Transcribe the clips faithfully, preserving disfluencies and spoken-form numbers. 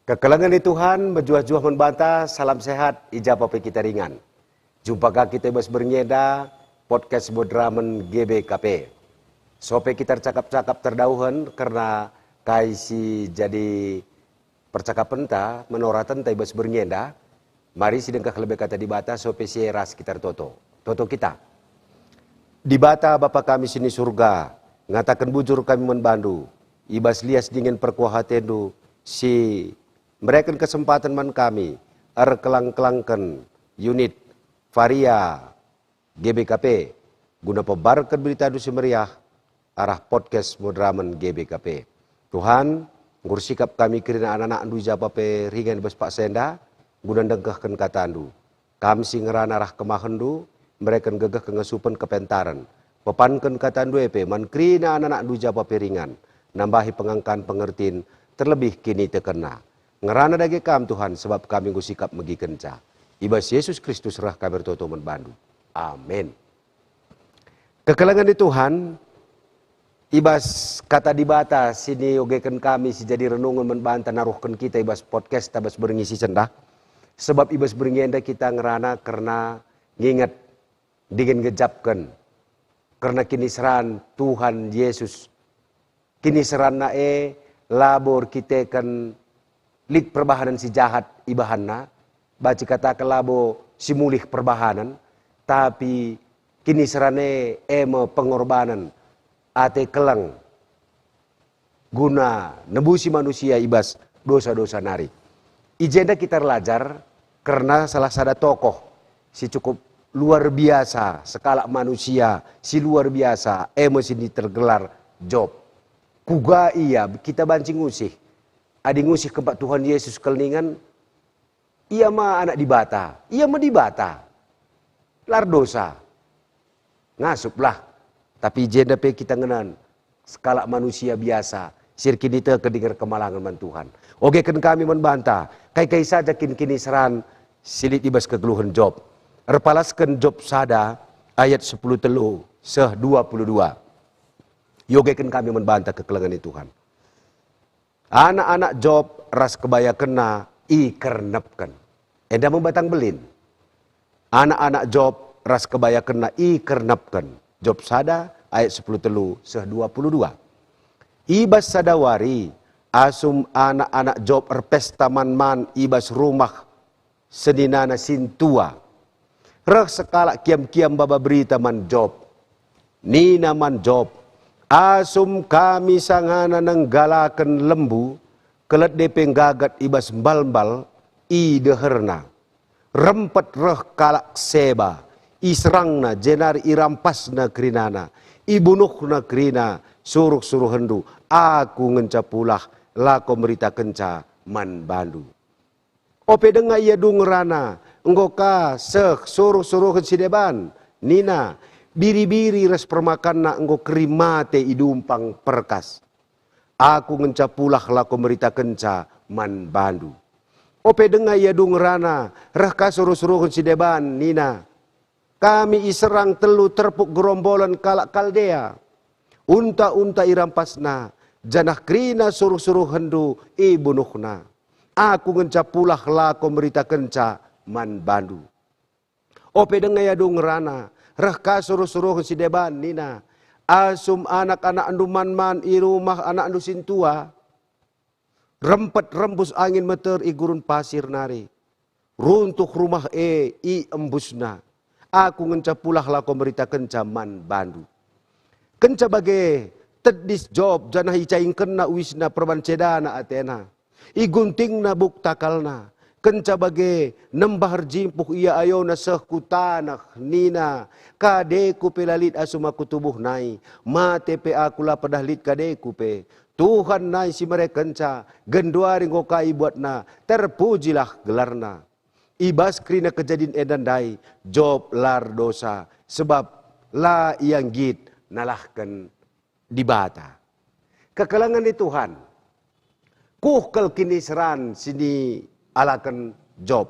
Kekelengen ni Tuhan, mejuah-juah man banta, salam sehat, i ja pe kita ringan. Jumpa ka kita i bas berngi enda, podcast Moderamen G B K P. Sope kita ercakap-cakap terdauhen kerna kai si jadi percakapenta, menoratenta i bas berngi enda, mari sidengkah lebe Kata Dibata, sope si e ras kita ertoto. Toto kita. Dibata Bapa kami si ni Surga, ngataken bujur kami man bandu, i bas lias dingen perkuah atendu si mereken kesempaten man kami erkelang-kelangken unit Varia G B K P, guna pebarken beritandu si meriah arah podcast Moderamen G B K P. Tuhan, enggo ersikap kami kerina anak-anakndu i ja pe ringan i bas paksa enda, guna ndengkehken katandu. Kam si ngerana arah kemahenndu, mereken gegeh kengasupen kepentaren. Pepanken katandu e pe man kerina anak-anakndu i ja pe ringan, nambahi pengangkan pengertin, terlebih kinitekenna. Ngerana dage Kam, Tuhan, sebab kami enggo sikap megikenca. I bas Yesus Kristus reh kami ertoto man bandu. Amin. Kekelengen ni Tuhan, i bas Kata Dibata si niogeken kami si jadi renungen man banta naruhken kita i bas podcast ta bas berngi si sendah. Sebab i bas berngi enda kita ngerana kerna nginget dingen ngejapken kerna kiniseran Tuhan Yesus. Kiniseranna e labo erkiteken lit perbahanen si jahat ibahanna, banci kataken labo si mulih perbahanen, tapi kiniseran e, e me pengorbanen ate keleng guna nembusi manusia i bas dosa-dosa nari. I jenda kita erlajar kerna salah sada tokoh si cukup luar biasa, sekalak manusia si luar biasa, e me si tergelar Job. Kuga ia kita banci ngusih? Adi ngusih kempak Tuhan Yesus kal ningan, ia ma Anak Dibata, ia me Dibata. La erdosa. Ngasuplah. Tapi i jenda pe kita ngena sekalak manusia biasa, si erkiniteken dingen erkemalangen man Tuhan. Ogeken kami man banta, kai-kai saja kin kiniseran si lit i bas kegeluhen Job. Erpalasken Job sada ayat sepuluh telu seh dua puluh dua. Iogeken kami man banta kekelengen ni Tuhan. Anak-anak Job ras kebayakenna ikernepken. Enda me batang belin. Anak-anak Job ras kebayakenna ikernepken. Job sada ayat sepuluh telu seh dua puluh dua. I bas sada wari, asum anak-anak Job erpesta man-man i bas rumah seninana sintua. Reh sekalak kiam-kiam maba berita man Job. Nina man Job, "Asum kami sangana nenggalaken lembu, kelet de pe nggagat i bas mbal-mbal i deherna. Rempet reh kalak Seba, iserangna jenari irampasna kerinana, ibunuhna kerina suruh-suruhenndu, aku ngenca pulah lako meritakenca man bandu." Ope denga ia dung ngerana, enggo ka seh suruh-suruhen si deban, nina, "Biri-biri ras permakanna enggo keri mate idumpang perkas. Aku ngenca pulah lako meritakenca man bandu." Ope denga ia dung ngerana, reh ka suruh-suruhen si deban, nina, "Kami iserang telu terpuk gerombolen kalak Kaldea. Unta-unta irampasna, janah kerina suruh-suruhenndu ibunuhna. Aku ngenca pulah lako meritakenca man bandu." Ope denga ia dung ngerana, reh ka suruh-suruhen si deban nina, "Asum anak-anakndu man-man i rumah anakndu sintua, rempet rembus angin meter i gurun pasir nari. Runtuh rumah e i embusna. Aku ngenca pulah lako meritakenca man bandu." Kenca bage, tedis Job janah icaingkenna uisna perban cedana atena. Iguntingna buk takalna. Kenca bage, nembah erjimpuh ia ayona seh ku taneh, nina, "Kadeku pe la lit asum aku tubuh nai, mate pe aku la pedah lit kadeku pe. Tuhan nai si merekenca, genduari enggo ka ibuatna, terpujilah gelarna." I bas kerina kejadin enda ndai, Job la erdosa, sebab la ia nggit nalahken Dibata. Kekelengen ni Tuhan, kuh kal kiniseran si nialaken Job.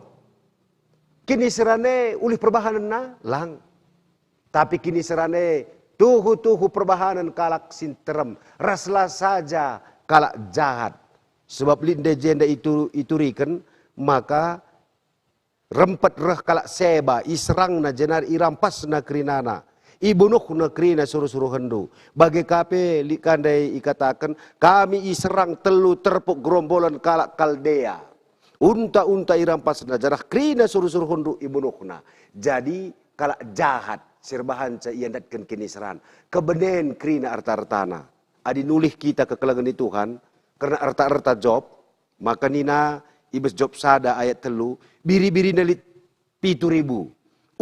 Kiniseran e ulih perbahanenna? Lang. Tapi kiniseran e tuhu-tuhu perbahanen kalak si nterem, ras la saja kalak jahat. Sebab lit ndai jenda itu-, ituriken, maka rempet reh kalak Seba, iserangna jenari irampasna kerinana, ibunuhna kerina suruh-suruhenndu. Bage ka pe lit ka ndai ikataken, kami iserang telu terpuk gerombolan kalak Kaldea. Unta-unta irampasna, janah kerina suruh-suruhenndu ibunuhna. Jadi, kalak jahat si erbahanca iandatken kiniseran, kebenen kerina erta-ertana. Adi nulih kita kekelengen ni Tuhan, kerna erta-erta Job, maka nina i bas Job sada ayat telu, biri-birina lit pitu ribu,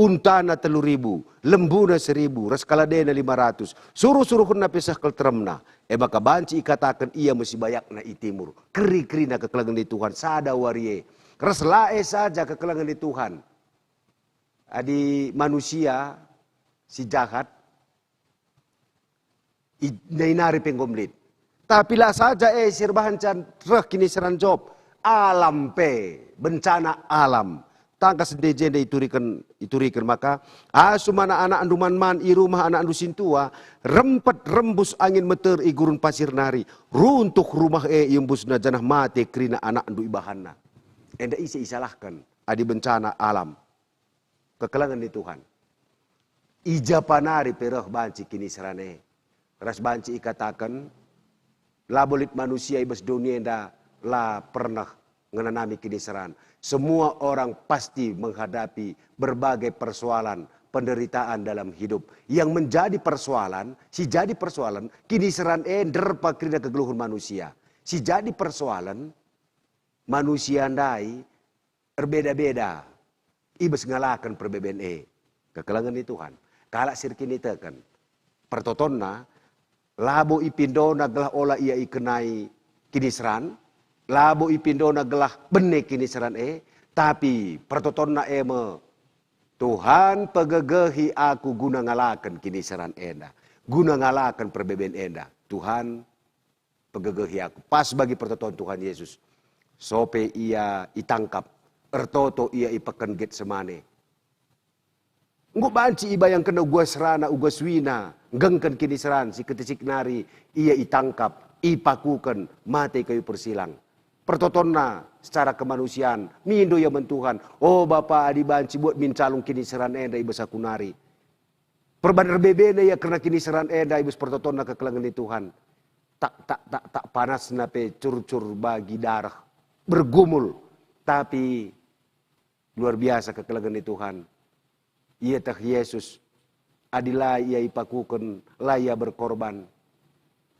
untana telu ribu, lembuna seribu, ras kaladena lima ratus. Suruh-suruhenna pe seh kal teremna. E maka banci ikataken ia me si bayakna i timur. Keri-kerina kekelengen ni Tuhan sada wari e. Ras la e saja kekelengen ni Tuhan. Adi manusia si jahat, i-, nai nari pe enggo mbelin. Tapi la saja e si erbahanca reh kiniseran Job, alam pe, bencana alam. Tangkas ndai jenda ituriken, ituriken maka, asum anak-anakndu man-man i rumah anakndu sintua, rempet rembus angin meter i gurun pasir nari, runtuh rumah e iembusna janah mate kerina anakndu ibahanna. Enda ise isalahken adi bencana alam? Kekelengen ni Tuhan. I ja pa nari pe reh banci kiniseran e. Ras banci ikataken, labo lit manusia i bas doni enda la pernah ngenanami kiniseran. Semua orang pasti menghadapi berbagai persoalan, penderitaan dalam hidup. Yang menjadi persoalan, si jadi persoalan, kiniseran e nderpa kerina kegeluhen manusia. Si jadi persoalan, manusia ndai erbeda-beda i bas ngalaken perbeben e. Kekelengen ni Tuhan. Kalak si erkiniteken, pertotonna labo ipindona gelah ola ia ikenai kiniseran, labo ipindona gelah bene kiniseran e, tapi pertotonna e me, "Tuhan, pegegehi aku guna ngalaken kiniseran enda, guna ngalaken perbeben enda. Tuhan, pegegehi aku." Pas bagi pertoton Tuhan Yesus. Sope ia itangkap, ertoto ia i peken Getsemane. Enggo banci ibayangkenna uga serana, uga suina, nggengken kiniseran si ketisik nari ia itangkap, ipakuken, mate i kayu persilang. Pertotonna secara kemanusian, mindo ia man Tuhan, "O Bapa, adi banci buat min calung kiniseran enda i bas aku nari." Perban erbebena ia kerna kiniseran enda i bas pertotonna kekelengen ni Tuhan. Tak, tak, tak, tak panasna pe curcur bagi dareh, bergumul. Tapi luar biasa kekelengen ni Tuhan. Ieteh Yesus, adi la ia ipakuken, la ia berkorban,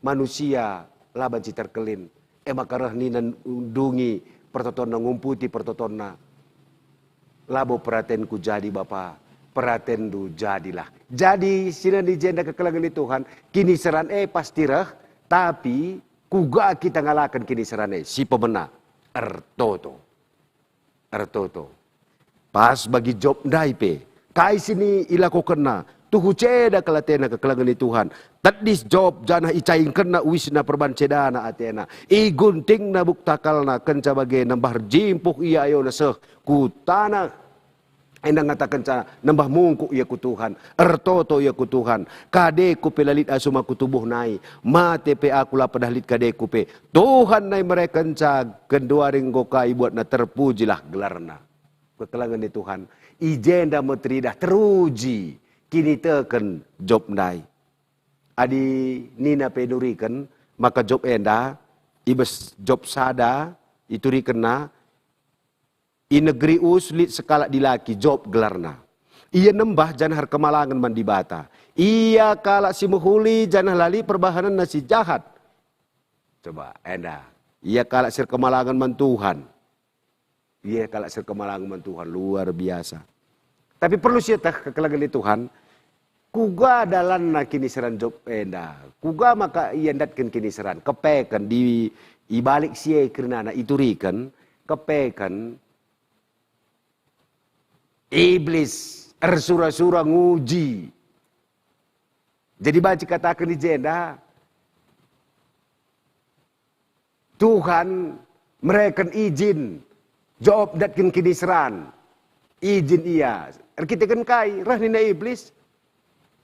manusia la banci terkelin. E maka reh nina ndungi pertotonna, ngumputi pertotonna. "Labo peratenku jadi, Bapa, peratenndu jadilah." Jadi, sina i jenda kekelengen ni Tuhan, kiniseran e pasti reh, tapi kuga kita ngalaken kiniseran e? Si pemena, ertoto. Ertoto. Pas bagi Job ndai pe. Kai si ni ilakokenna? Tuhu ceda kal atena kekelengen ni Tuhan. Tedis Job janah icaingkenna uisna perban cedana atena. Iguntingna buk takalna kenca bage nembah erjimpuh ia ayona seh ku taneh. Enda ngatakenca nembah mungkuk ia ku Tuhan. Ertoto ia ku Tuhan. Kadeku pe la lit asum aku tubuh nai. Mate pe aku la pedah lit kadeku pe. Tuhan nai merekenca, genduari enggo ka ibuatna, terpujilah gelarna. Kekelengen ni Tuhan. I jenda me teridah teruji kiniteken Job ndai. Adi nina pe nuriken, maka Job enda, i bas Job sada, iturikenna, i negeri Us lit sekalak dilaki, Job gelarna. Ia nembah janah erkemalangen man Dibata. Ia kalak si mehuli janah la lit perbahanenna si jahat. Coba, enda. Ia kalak si erkemalangen man Tuhan. Ia kalak si erkemalangen man Tuhan, luar biasa. Tapi perlu sieteh kekelengen ni Tuhan, kuga dalanna kiniseran Job enda? Kuga maka iandatken kiniseran? Kepeken di, i balik si e kerinana ituriken, kepeken Iblis ersura-sura nguji. Jadi banci kataken i jenda, Tuhan mereken ijin Job ndatken kiniseran. Ijin ia. Erkiteken kai? Reh nina Iblis.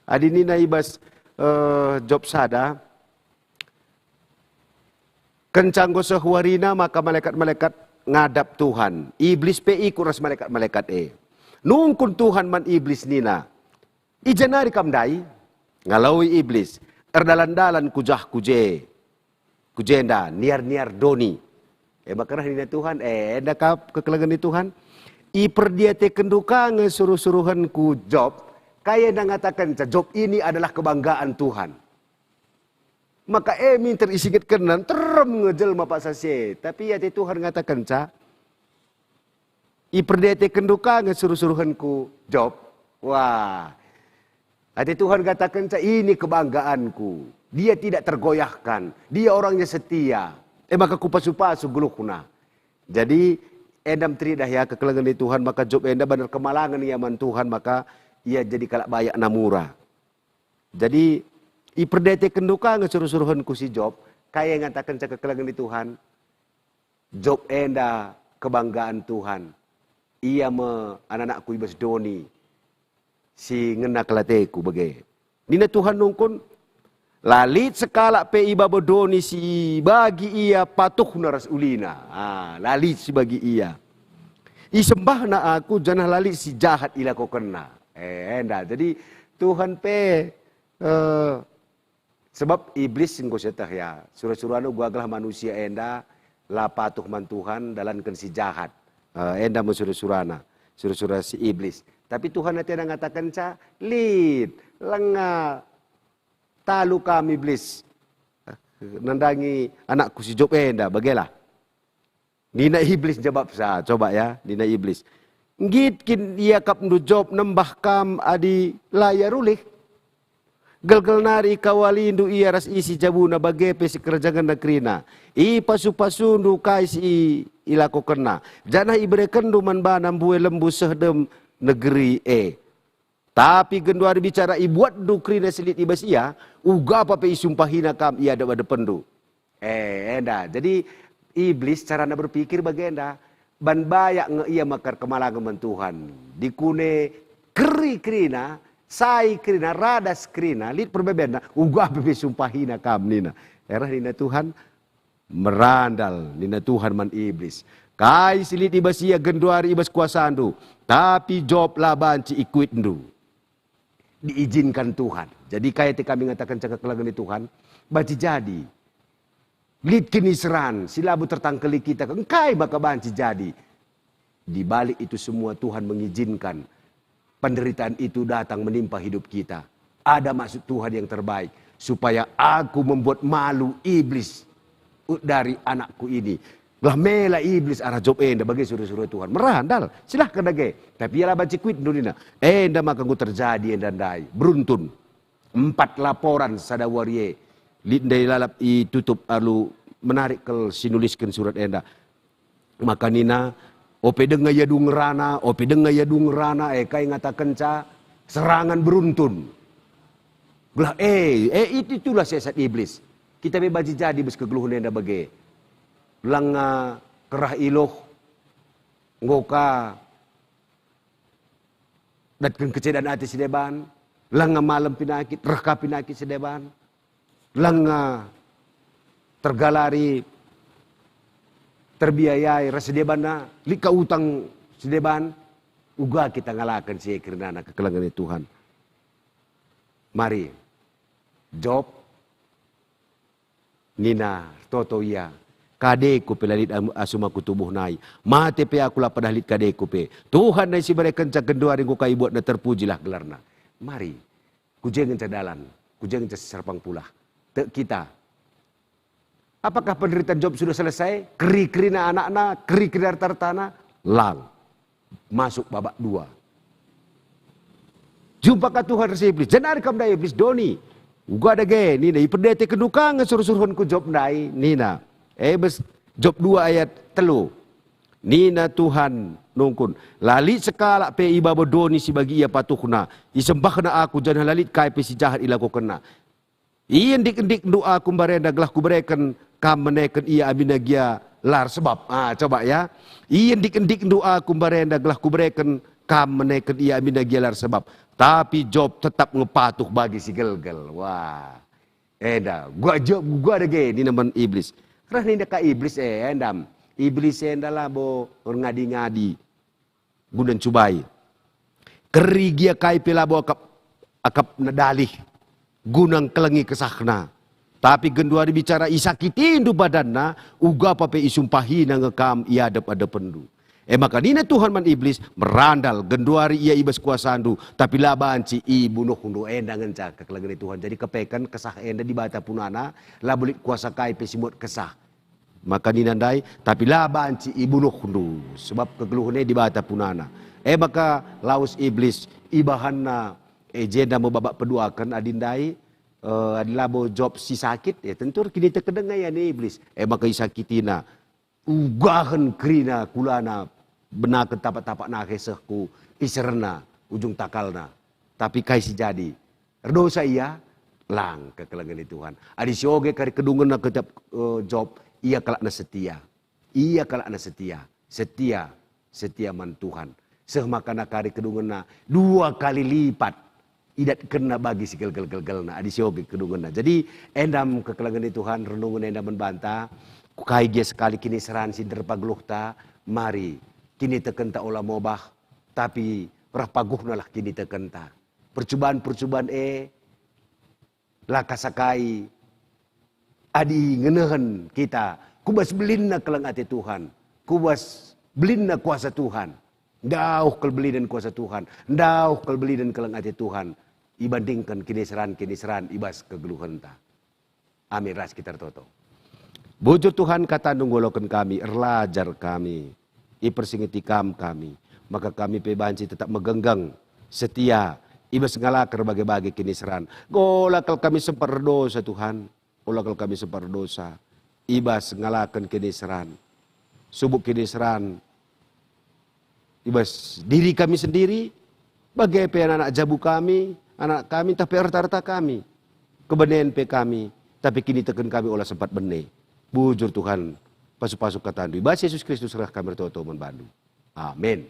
Adi nina i bas, eh, Job sada, Kenca enggo seh warina maka malekat-malekat ngadap Tuhan. Iblis pe ikut ras malekat-malekat e. Nungkun Tuhan man Iblis nina, "I ja nari kam ndai?" Ngaloi Iblis, "Erdalan-dalan ku jah ku je, ku jenda, niar-niar doni." E maka reh nina Tuhan, "Eh, enda kap kekelengen ni Tuhan? Iperdiatekenndu ka nge suruh-suruhenku Job, kai enda ngatakenca Job ini adalah kebanggaan Tuhan." Maka e minter isingetkenna, nterem nge jelma paksa si e. Tapi ate Tuhan ngatakenca, "Iperdiatekenndu ka nge suruh-suruhenku Job?" Wah, ate Tuhan ngatakenca, "Ini kebanggaanku. Dia tidak tergoyahkan. Dia orangnya setia." E maka kupasu-pasu geluhna. Jadi, enda teridah ya kekelengen ni Tuhan, maka Job enda bander kemalangen ia man Tuhan, maka ia jadi kalak bayak namura. Jadi, "Iperdiatekenndu ka nge suruh-suruhenku si Job, kai ngatakenca kekelengen ni Tuhan? Job enda kebanggaan Tuhan. Ia me anak-anakku i bas doni si ngena kelateku bage." Nina Tuhan nungkun, "La lit sekalak pe i babo doni si bagi ia patuhna ras ulina." Ah, la lit si bagi ia. "Isembahna aku, janah la lit si jahat ilakokenna." Eh, enda. Jadi, Tuhan pe, eh, sebab Iblis enggo sieteh ya, sura-surana uga gelah manusia enda la patuh man Tuhan, dalanken si jahat. Eh, enda me sura-surana, sura-sura si Iblis. Tapi Tuhan atena ngatakenca, "Lit, langa talu kam Iblis, eh, nandangi anakku si Job enda, bagelah." Nina Iblis jabapsa, coba ya, nina Iblis, "Nggit kin iakapndu Job nembah kam adi la ia rulih? Gelgel nari ikawalindu ia ras isi jabuna bage pe si kerjangenna kerina. Ipasu-pasundu kai si i-, ilakokenna, janah iberekenndu man bana mbue lembu seh dem negeri e. Tapi genduari bicara ibuatndu kerina si lit i bas ia, uga pe isumpahina kam i adep-adepenndu." Eh, enda. Jadi, Iblis carana berpikir bagenda. Ban bayak nge ia mekar kemalangen man Tuhan. Dikune keri kerina, sai kerina, radas kerina, lit perbebenna, uga pe isumpahina kam nina. Ereh nina Tuhan, "Merandal," nina Tuhan man Iblis. "Kai si lit i bas ia genduari i bas kuasandu, tapi Job la banci ikuitndu." Diizinkan Tuhan. Jadi kai ate kami ngatakenca kekelengen ni Tuhan? Banci jadi. Lit kiniseran, si labo tertangkeli kita, engkai maka banci jadi? Di balik itu semua Tuhan mengizinkan penderitaan itu datang menimpa hidup kita. Ada maksud Tuhan yang terbaik, supaya aku membuat malu Iblis dari anakku ini. Gelah mela Iblis arah Job enda bage sura-sura Tuhan. Merandal, silahkan dage. Tapi ia la banci kuitndu nina. Enda maka enggo terjadi enda ndai. Beruntun. Empat laporan sada wari e. Lit ndai lalap itutup alu menarik kal si nulisken surat enda. Maka nina, "Ope denga ia dung ngerana, ope denga ia dung ngerana, eh, kai ngatakenca serangan beruntun." Gelah, eh, eh, itu, itulah siasat Iblis. Kita me banci jadi bas kegeluhen enda bage. Langa kerah iluh, enggo ka datken kecedan ate si deban, langa malem pinakit, reh ka pinakit si deban, langa tergalari terbiayai ras si debanna, lit ka utang si deban, uga kita ngalaken si e kerinana kekelengen ni Tuhan. Mari, Job nina ertoto ia, "Kadeku pe la lit am-, asum aku tubuh nai. Mate pe aku la pedah lit kadeku pe. Tuhan nai si berekenca genduari enggo ka ibuatna, terpujilah gelarna." Mari, ku je ngenca dalan, ku je ngenca si serpang pulah. Tek kita. Apakah penderitaan Job sudah selesai? Keri-kerina anakna, keri-kerina harta-hartana? Lang. Masuk babak dua. Jumpa ka Tuhan ras Iblis. "Jenari kam ndai Iblis doni?" "Uga dage," nina, "iperdiatekenndu ka nge suruh-suruhenku Job ndai?" nina. E bas Job dua ayat telu. Nina Tuhan nungkun, "La lit sekalak pe i babo doni si bagi ia patuhna. Isembahna aku, janah la lit kai pe si jahat ilakokenna. Iendik-endikndu aku mbarenda gelah kubereken kam meneken ia aminna gia la ersebab." Ah, coba ya. "Iendik-endikndu aku mbarenda gelah kubereken kam meneken ia aminna gia la ersebab. Tapi Job tetap nge patuh bagi si gelgel." Wah. Enda, gua Job, gua dage, nina man Iblis. Reh ninda ka Iblis, eh, endam. Iblis enda labo erngadi-ngadi guna ncubai. Keri gia kai pe labo akap, akapna dalih guna ngkelengi kesahna. Tapi genduari bicara isakitindu badanna, uga pa pe isumpahina nge kam i adep-adepenndu. E maka nina Tuhan man Iblis, "Merandal, genduari ia i bas kuasandu, tapi la banci ibunuhndu." Enda ngenca kekelengen Tuhan. Jadi kepeken kesah enda Dibata punana, labo lit kuasa kai pe si muat kesah. Maka nina ndai, "Tapi la banci ibunuhndu, sebab kegeluhen e Dibata punana." E maka lawes Iblis, ibahanna, e, jenda me babak peduaken adi ndai, eh, adi labo Job si sakit, ya tentu erkiniteken denga ia ni Iblis. E maka isakitina, ugahen kerina kulana, benaken tapak-tapak nahe seh ku iserna ujung takalna. Tapi kai si jadi? Erdosa ia? Lang kekelengen ni Tuhan. Adi sioge kari kedungenna ketep, eh, Job, ia kalakna setia. Ia kalakna setia. Setia, setia man Tuhan. Seh makana kari kedungenna dua kali lipat idatkenna bagi si gelgel-gelgelna, adi sioge kedungenna. Jadi, endam kekelengen ni Tuhan, renungen enda man banta, kai gia sekali kiniseran si nderpa geluhta, mari, kinitekenta ola mobah, tapi reh paguhnalah kinitekenta. Percuban-percuban e, la kasakai adi ngenehen kita ku bas belinna keleng ate Tuhan, ku bas belinna kuasa Tuhan. Ndauh kal belinen kuasa Tuhan, ndauh kal belinen keleng ate Tuhan, ibandingken kiniseran-kiniseran i bas kegeluhenta. Amin, ras kita ertoto. Bujur Tuhan, kataNdu nggaloken kami, erlajar kami, ipersingeti Kam kami, maka kami pe banci tetap megenggeng, setia, i bas ngalaken erbage-bage kiniseran. Ola kal kami sempat erdosa, Tuhan, ola kal kami sempat erdosa i bas ngalaken kiniseran. Subuk kiniseran i bas diri kami sendiri, bage pe anak-anak jabu kami, anak kami, ntah pe erta-erta kami. Kebenen pe kami, tapi kiniteken kami ola sempat bene. Bujur Tuhan, pasu-pasu kataNdu. I bas Yesus Kristus reh kami ertoto man baNdu. Amin.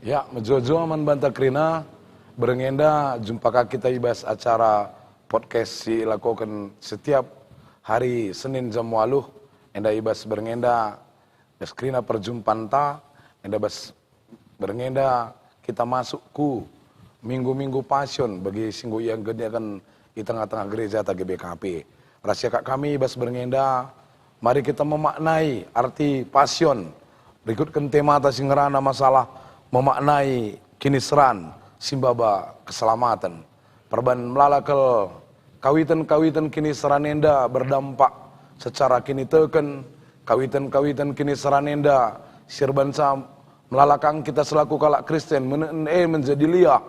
Ya, mejuah-juah man banta kerina, berngi enda jumpa ka kita i bas acara podcast si ilakoken setiap hari Senin jam waluh, enda i bas berngi enda, bas kerina perjumpanta, enda bas berngi enda kita masuk ku Minggu-minggu Passion bagi si enggo iangkennyaken i tengah-tengah gereja ata G B K P. Ras iakap kami i bas berngi enda, mari kita memaknai arti Passion, rikutken temata si ngerana masalah memaknai kiniseran si maba keselamaten. Perban melala kal kawiten-kawiten kiniseran enda berdampak secara kiniteken, kawiten-kawiten kiniseran enda si erbansa melala kang kita selaku kalak Kristen menen e menjadi liah.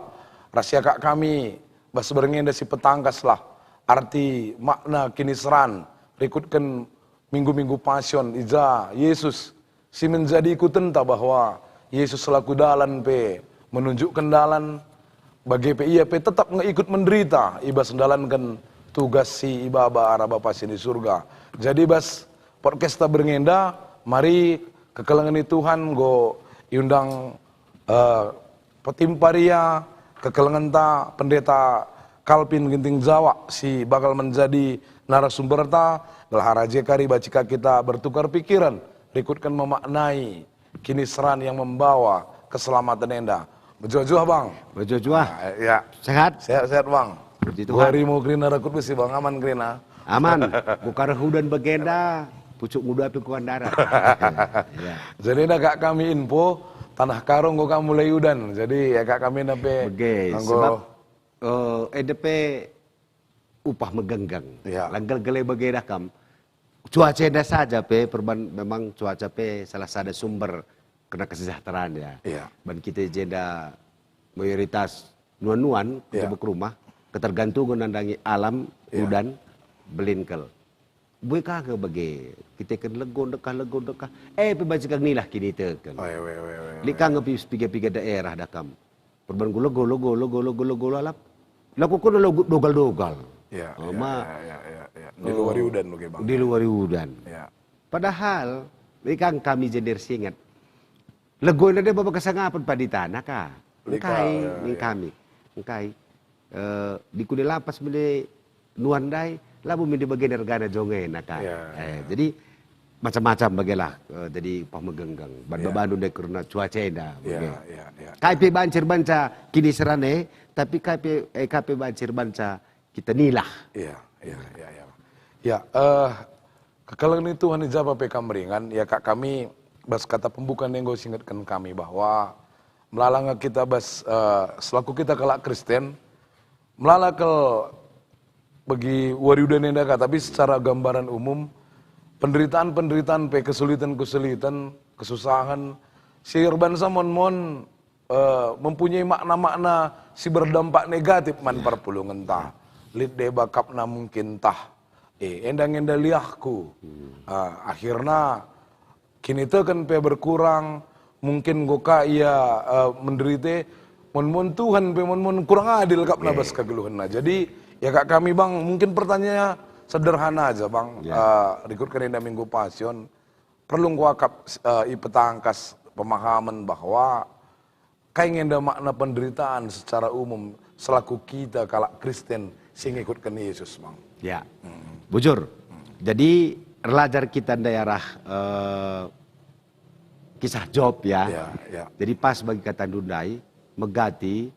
Ras iakap kami bas berngi enda si petangkaslah arti makna kiniseran rikutken Minggu-minggu Passion, i ja Yesus si menjadi ikutenta, bahwa Yesus selaku dalan pe menunjukkan dalan, bage pe ia pe tetap nge ikut menderita i bas ndalanken tugas si ibaba arah Bapa si di surga. Jadi bas podcasta berngi enda, mari kekelengen ni Tuhan enggo iundang eh, petimparia kekelengenta Pendeta Kalvin Ginting Jawa si bakal menjadi narasumberta, gelah raje kari bacika kita bertukar pikiran, rikutken memaknai kiniseran yang membawa keselamatan enda. Mejuah-juah, Bang. Mejuah-juah. Ah, ya. Sehat? Sehat-sehat, Bang. Puji Tuhan. Dua hari mau kerina rakut besi, Bang. Aman kerina? Aman. Buka reh udan bagenda, pucuk nguda pe kuan darat. Ya. Jadi enda kak kami info, Tanah Karo enggo ka mulai udan. Jadi iakap kami nape Bege, enggo sebab Eh, enda pe upah megenggeng. Ya. Langgal gele bage dah kam. Cuaca enda saja pe perban memang cuaca pe salah sada sumber kena kesejahteraan ya. Ya. Ban kita jenda mayoritas nuan-nuan, ya, kita bekerumah, ketergantungan nandangi alam, ya, udan, belin kal. Bue ka nge bage, kita ken lego ndekah, lego ndekah. Eh, pe banci ka ngilah kiniteken. Oh, ya, ya, ya, ya, ya. Lit ka nge pis piga-piga daerah dah kam. Perban ku lego, lego, lego, lego, lego lalap. Laku kena lego dogal-dogal. Ya, oh, ya, ma, ya, ya, ya, ya. Di luar, oh, udan bage, Bang. Di luar udan. Ya. Padahal, lit ka kami jender singet. Lego enda deba kesangapen padi tanah ka. Engkai, ya, ya, ningkami. Engkai. Eh, di kude lapas mende nuan ndai, labo mende bage ergana jongena ka. Ya, eh, ya. Jadi macam-macam bagelah, eh, jadi upah megenggeng. Ban, ya, babandu ndai kerna cuaca enda, ya, bage. Ya, ya, ya. Kai pe banci erbanca kiniseran e, tapi kai pe, eh, kai pe banci erbanca kita nilah. Iya, iya, iya, iya. Ya, eh, kekelengen Tuhan i japa pe kam ringan, ya kak kami bas kata pembuka enggo singetken kami bahwa melala nge kita bas, eh, selaku kita kalak Kristen, melala kal bagi wari udan enda ka, tapi secara gambaran umum, penderitaan-penderitaan pe, kesulitan-kesulitan, kesusahan, si erbansa mon-mon eh, mempunyai makna-makna si berdampak negatif man, ya, perpulungenta. Ya. Lit deba kapna mungkin tah. Eh, enda-enda liahku. Hmm. Ah, akhirna kiniteken pe berkurang, mungkin enggo ka ia, eh, menderita, mon-mon Tuhan pe mon-mon kurang adil kapna, ya, bas kegeluhenna. Jadi, ya kak kami, Bang, mungkin pertanyaannya sederhana aja, Bang. Ya. Eh, rikutken enda Minggu Pasion, perlu enggo akap, eh, ipetangkas pemahamen bahwa kai nge enda makna penderitaan secara umum selaku kita kalak Kristen si ngikutken Yesus, Bang? Ya. Hmm. Bujur. Hmm. Jadi, erlajar kita ndai arah, eh, kisah Job, ya. Ya, ya. Jadi, pas bagi katandu ndai, megati,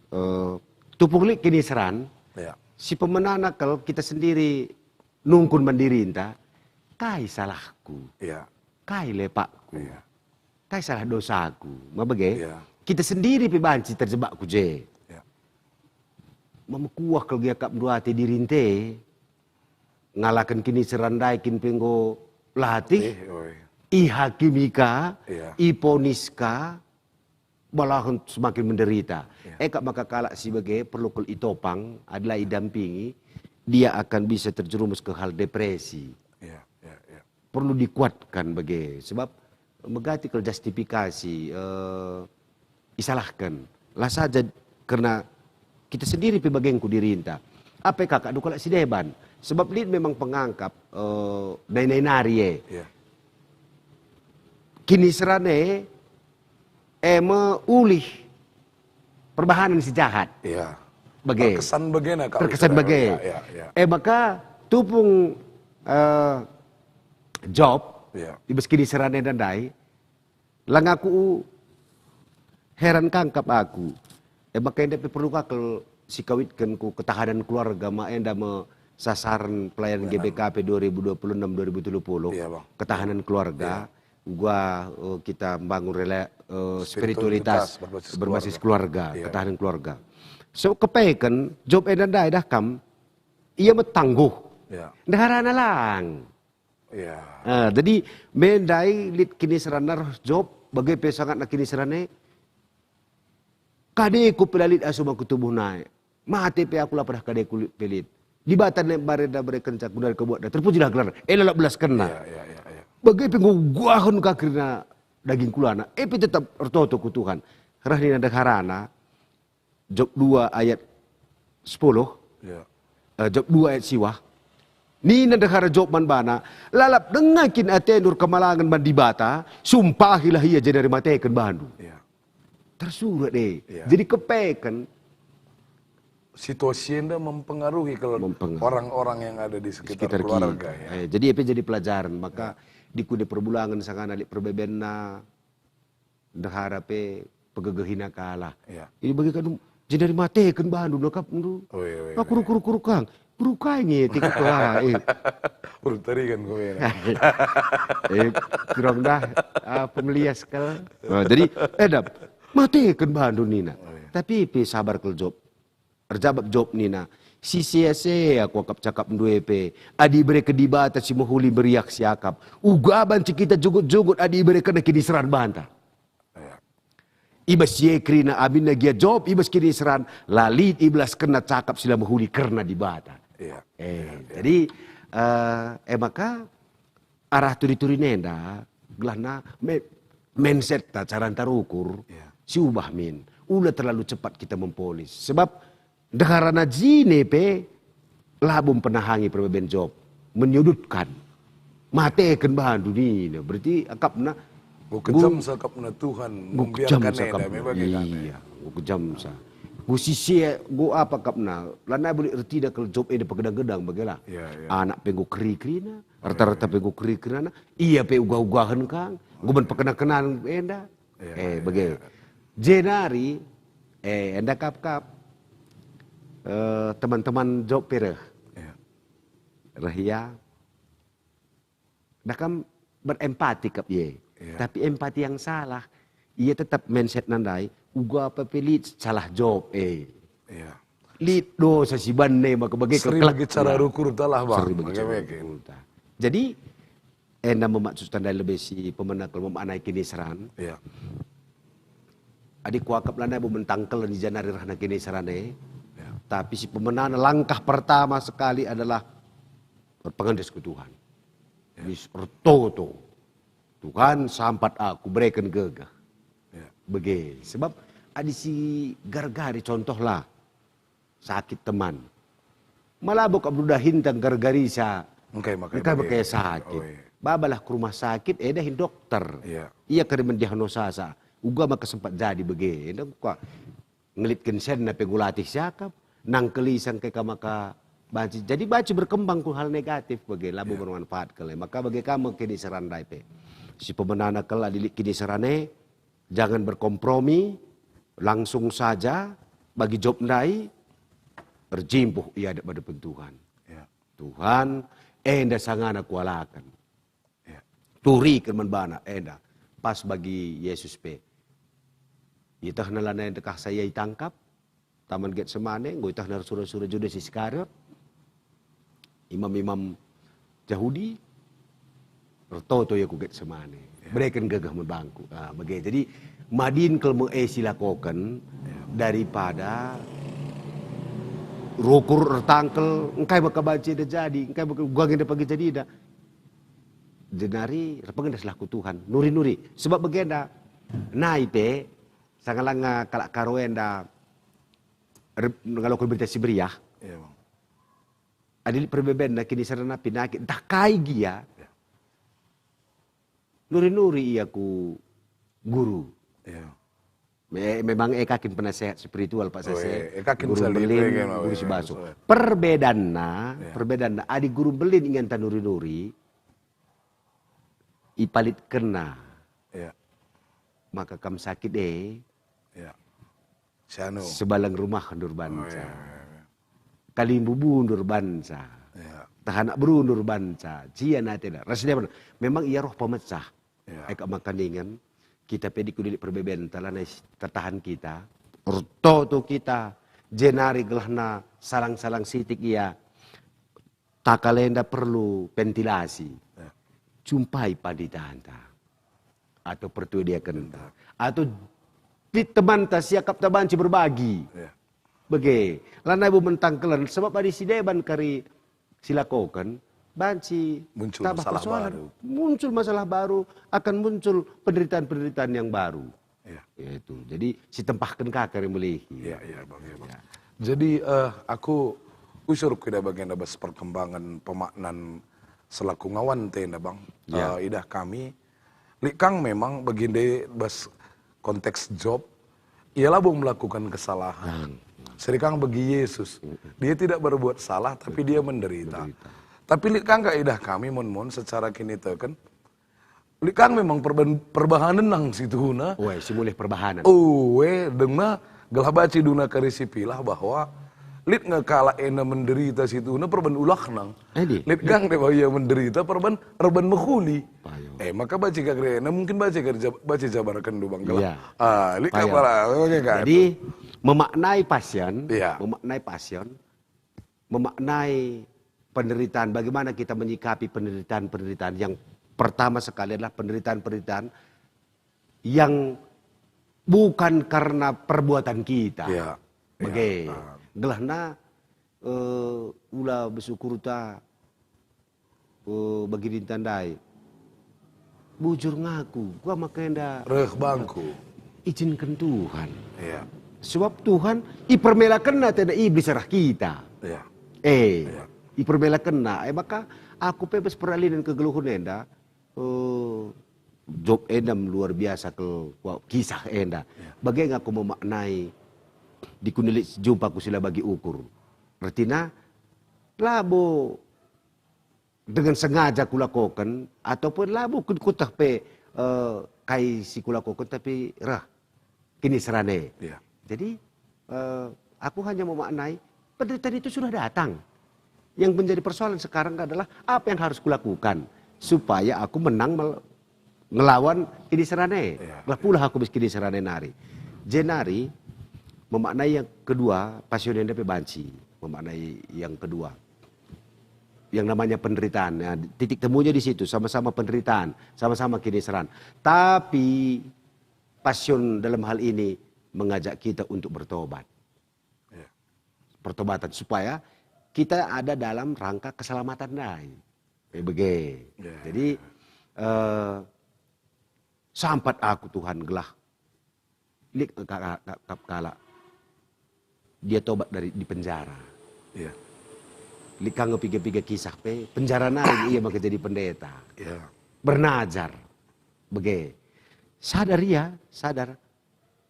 eh, tupung lit kiniseran, ya, si pemenana kal kita sendiri nungkun man dirinta, kai salahku? Ya. Kai lepakku? Ya. Kai salah dosaku? Ma bage? Ya. Kita sendiri pe banci terjebak ku je. Ya. Memekuah kal gia kap ndu ate dirinta, ngalaken kiniseran ndai kin pe enggo latih, latih, oi, ihakimi ka, ya, iponis ka, malahan semakin menderita. Ya. E kap maka kalak si bage perlu kal itopang, adalah idampingi, dia akan bisa terjerumus ke hal depresi. Ya, ya, ya. Perlu dikuatkan bage, sebab megati kal justifikasi, eh, isalahken. La saja kerna kita sendiri pe bage ku dirinta. Ape kak kak ndu kalak si deban? Sebab lit memang pengangkap, eh, nai-nai nari e. Ya. Kiniseran e, e me ulih perbahanen si jahat. Iya. Bage. Terkesan bage na, Kak, terkesan istilahnya. Bage. Iya, iya, iya. E maka tupung, eh, Job, iya, i bas kiniseran enda ndai, langa aku heran kangkap aku. E maka enda pe perlu ka kal sikawitken ku ketahanan keluarga, ma enda me sasaran pelayanan, pelayanan. G B K P dua ribu dua puluh enam dua ribu tiga puluh. Iya, Bang. Ketahanan keluarga. Iya. Uga, eh, kita mbangun rela-, eh, spiritualitas, spiritualitas berbasis, berbasis keluarga, keluarga, iya, ketahanan keluarga. So, kepeken Job enda ndai dah kam, ia me tangguh. Iya. Ndeharana lang. Iya. Eh, jadi me ndai lit kiniseranna ras Job, bage pe sangatna kiniseran e, kadeku pe la lit asum aku tubuh nai. Mate pe aku la pernah kadeku li-, pe lit. Dibata nai mbarenda berekenca ku ndai kebuatna. Terpujilah gelarna. E lalap belaskenna. Iya, iya, iya, iya. Bage pe enggo guahon ka kerina daging kulana. E pe tetap ertoto ku Tuhan. Reh nina ndeharana, Job dua ayat sepuluh. Iya. Eh, Job dua ayat siwah. Nina ndehara Job man bana, "Lalap denga kin atendu erkemalangen man Dibata? Sumpahilah ia jenari mateken bandu." Iya. Tersurat e. Iya. Jadi kepeken. Situasi enda mempengaruhi kalau mempengaruhi orang-orang yang ada di sekitar, sekitar keluarga, kita, ya. Eh, jadi apa jadi pelajaran? Maka, ya, di kude perbulangen sangana lit perbebenna, ndehara pe pegegehina kalak. Iya. Ini bagi kanu, jenari mateken bandu nakapndu. Oh, iya, iya, iya. Aku ruku-ruku kang. Beru kai nge tiku kang. Eh. Beru teri kan gue. Eh, kurang dah, ah, pemelias kal. Nah, jadi, eh, dap, mateken bandu nina. Oh, iya. Tapi pe sabar kal Job. Erjabap Job nina, "Si sea-sea kuakap cakapndu e pe, adi ibereken Dibata si mehuli meriah siakap, uga banci kita jugut-jugut adi iberekenNa kiniseran banta." Ya. I bas si e kerina aminna gia Job i bas kiniseran, la lit ibelaskenna cakap si la mehuli kerna Dibata. Iya. Eh, jadi eh, eh maka arah turi-turi nenda gelahna me, mindset ta, caranta rukur Iya. siubah min. Ula terlalu cepat kita memponis. Sebab ndeharana jine pe labo mpenahangi perbeben Job, menyudutkan. Mateken bandu nina. Berarti akapna Enggo kejam sakapna Tuhan Enggo kejam membiarkan enda sakapna. me bage kan. Iya, enggo kejam sa. Enggo sisia, enggo apa akapna? Lanai bulik ertina kal Job enda pegedang-gedang bagela. Iya, iya. Anak pe enggo keri-kerina, erta-erta pe enggo keri-kerina, ia pe ugah-ugahen kang, enggo man pekena-kenaan enda. Iya, Eh, iya, bage. Iya. Jenari, eh, enda kap-kap. Eh, teman-teman Job pe reh. Iya. Reh ia. Nah kam berempati kap ye. Iya. Tapi empati yang salah. Ia tetap mindset nandai, uga apa pe lit salah Job, eh. Iya. Lit dosa si banne maka bage Seri kelak. bagi cara Nah. Rukur talah bang. Seri bagi cara Bage-bage. Rukur ta. Jadi enda memaksud tandai lebih si pemena kalau memaknai kiniseran. Iya. Adi kuakap lanai bo mentangkel ni janari rahna kiniseran e. Iya. Tapi si pemenana langkah pertama sekali adalah berpengendes ku Tuhan. Mis ertoto. Tuhan sampat aku bereken gegeh. Iya. Bage. Sebab adi si gargari contohlah sakit teman. Malabo kap dahinta gargarisa. Engkai maka Engkai bage. Maka sakit. Oh, iya. Babalah ke rumah sakit, eda hin dokter. Iya. Ia kari mendiagnosasa. Uga maka sempat jadi bage. Enda kuka ngelitken senna pe enggo latih siakap. Nangkeli sangke ka maka banci. Jadi banci berkembang ku hal negatif bage. Labo Iya. Bermanfaat kele. Maka bage ka me kiniseran ndai pe. Si pemenana kela dilik kiniseran e. Jangan berkompromi, langsung saja bagi Job ndai, erjimpuh ia adepen Tuhan. Ya. Tuhan, enda sangana kualaken. Ya. Turiken man bana, enda. Pas bagi Yesus pe. Ietehna lanai ndekah sa ia itangkap, Taman Getsemane, enggo ietehna sura-sura Judas Iskariot, imam-imam Jahudi, ertoto ia ku Getsemane. Bereken gegeh man bangku. Ah, bage. Jadi, madin kal me e silakoken daripada rukur ertangkel, engkai maka banci enda jadi, engkai maka uga nge enda pagi jadi enda. Jenari erpengendeslah ku Tuhan, nuri-nuri. Sebab bagenda, nai pe, sanga langa kalak Karo enda, ngaloken Berita Si Meriah, Iya, Bang. Adi lit perbebenna, kiniseranna, pinakit, ntah kai gia, Ya. nuri-nuri ia ku guru. Iya. Me- memang e ka kin penasehat spiritual, Pak Oh, Sase. iya, e ka kin Guru salib, Mbelin, iya, kan, guru iya, Sibaso. iya. Perbedanna, Iya. perbedanna, adi guru Mbelin ingan ta nuri-nuri, ipalitkenna, Iya. maka kam sakit e, Iya. Si anu. Sebalang rumah ndur Oh, banca. Iya, iya, iya. Kalimbubu ndur banca. Iya. Tahanak beru ndur banca. Cian atena. Ras dia pernah. Memang ia roh pemecah. Iya. Eka maka ningen, kita pe adi kudilik perbebenta lanai tertahan kita. Ertoto kita. Jenari gelahna salang-salang sitik ia. Takal enda perlu ventilasi. Ya. Jumpai panditanta. Atau pertua diakenta. Atau di temanta siakapta banci berbagi. Ya. Bage. Lanai bo mentangkelen. Sebab adi si deban kari silakoken, banci Muncul tambah masalah persoalan. Baru. Muncul masalah baru, akan muncul penderitaan-penderitaan yang baru. Ya. Itu. Jadi, sitempahken ka kari melihi. Iya, iya, Bang, iya, Bang. Jadi, eh, aku usur ku ida bagenda bas perkembangan pemaknan selaku ngawan tenda, Bang. Iya. Eh, idah kami, lit kang memang bagenda bas konteks Job, ia labo melakukan kesalahan. Seri kang bagi Yesus, dia tidak berbuat salah, tapi dia menderita. Tapi lit kang ka idah kami, mon-mon secara kiniteken, lit kang memang perban- perbahanen nang situhuna. Weh, si mulih perbahanen. Oh, we, dengna gelah baci duna kari sipilah bahwa Lit nge kalak enda menderita situhuna perban ulahna. Adi. Lit gang deba ia menderita perban erban mehuli. Payo. Eh, maka banci ka kerina, mungkin banci ka ja-, banci jabarkenndu, Bang, kala. Iya. Ah, lit Payo. Kepala, oke, kan? Jadi, memaknai passion, Iya. memaknai passion, memaknai penderitaan, bagaimana kita menyikapi penderitaan-penderitaan yang pertama sekali adalah penderitaan-penderitaan yang bukan karena perbuatan kita. Iya. Bage. Iya, paham. Gelahna, eh, ula besukurta, eh, bagi dinta ndai. Bujur ngaku, kuga maka enda Reh bangku. Izinken Tuhan. Iya. Sebab Tuhan ipermelakenna tena iblis arah kita. Iya. Eh, Iya. ipermelakenna. Eh, maka aku pe bas peralinan kegeluhen enda, eh, Job enda luar biasa kal, wa-, kisah enda. Iya. Bage nge aku memaknai, di kunilit si jumpa ku sila bagi ukur. Ertina, labo dengan sengaja kulakoken, ataupun labo ku-, kueteh pe, eh, kai si kulakoken, tapi reh kiniseran e. Iya. Jadi, eh, aku hanya memaknai penderitaan itu sudah datang. Yang menjadi persoalan sekarang adalah apa yang harus kulakukan supaya aku menang mel-, ngelawan kiniseran e. Iya. Gelah pulah aku bas kiniseran e nari. Jenari memaknai yang kedua, passion enda pe banci memaknai yang kedua. Yang namanya penderitaan, ya, titik temunya di situ, sama-sama penderitaan, sama-sama kiniseran. Tapi passion dalam hal ini mengajak kita untuk bertobat. Ya. Pertobatan supaya kita ada dalam rangka keselamatan ndai. Eh, bage. Ya, Jadi, ya. eh, sampat aku, Tuhan, gelah lit ka-, ka-, ka-, kalak dia tobat dari, di penjara. Iya. Lit ka nge piga-piga kisah pe, penjara nari ia maka jadi pendeta. Iya. Bernajar. Bage. Sadar ia, sadar.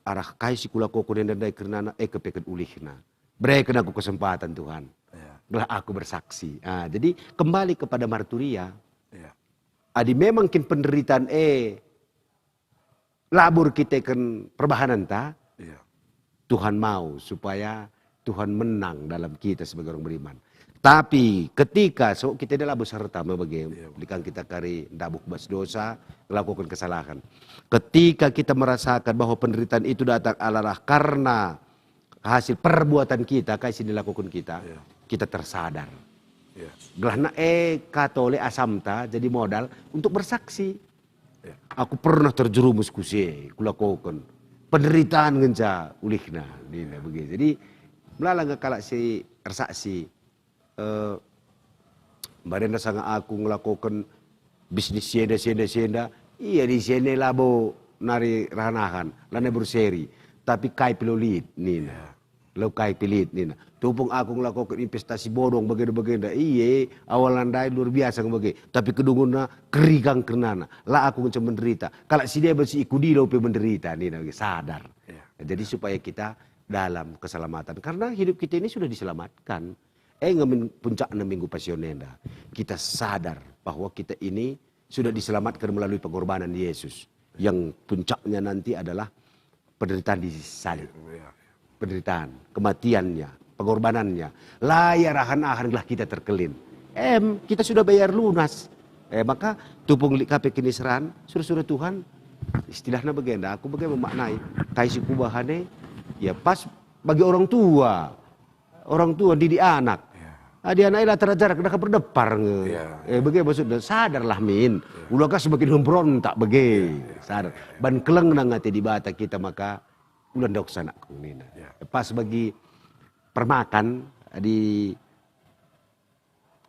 Arah kai si kulakoken enda ndai kernana, eh, kepeken ulihna. Bereken aku kesempatan, Tuhan. Iya. Gelah aku bersaksi. Ah, jadi kembali kepada marturia. Iya. Adi memang kin penderitaan e labo erkiteken perbahanenta, Iya. Tuhan mau supaya Tuhan menang dalam kita sebagai orang beriman. Tapi ketika so kita enda labo serta me bage, Iya, Bang. Lit ka kita kari ndabuh bas dosa, ngelakuken kesalahan. Ketika kita merasakan bahwa penderitaan itu datang adalah karena hasil perbuatan kita, kai si dilakuken kita, Iya. kita tersadar. Iya. Gelahna e ka tole asamta jadi modal untuk bersaksi. Iya. Aku pernah terjerumus ku si e, kulakoken. Penderitaan ngenca ulihna, nina bage. Jadi, melala nge kalak si ersaksi, eh, mbarenda sanga aku ngelakoken bisnis si enda, si enda, si enda. Iya, di si enda labo nari rahanahan, lanai berseri. Tapi kai pe lit, nina. Iya. Lau kai pe lit, nina. Tupung aku ngelakoken investasi bodong bagenda-bagenda. Iye, awal ndai luar biasa nge bage. Tapi kedungenna kerigang kernana. La aku ngenca menderita. Kalak si deban si ikudilo pe menderita, nina bage. Sadar. Iya. Jadi supaya kita dalam keselamatan. Karena hidup kita ini sudah diselamatkan. E nge min-, puncakna Minggu Pasion enda. Kita sadar bahwa kita ini sudah diselamatkan melalui pengorbanan Yesus. Yang puncaknya nanti adalah penderitaan di salib. Iya. Penderitaan, kematiannya, pengorbanannya. La ia rahan-ahan gelah kita terkelin. Em, kita sudah bayar lunas. Eh, maka tupung lit ka pe kiniseran, sura-sura Tuhan, istilahna bagenda, aku bage memaknai. Kai si kubahan e, ya pas bagi orang tua. Orang tua didik anak. Ya. Adi anak e la terajar, kena berdepar nge. Ya, Eh, ya. Bage maksudna, sadarlah min. Ya. Ula ka semakin memberontak bage. Ya, ya. Sadar. Ban keleng nang ate Dibata kita maka ula ndauhsa anakku nina. Ya. Pas bagi permakan di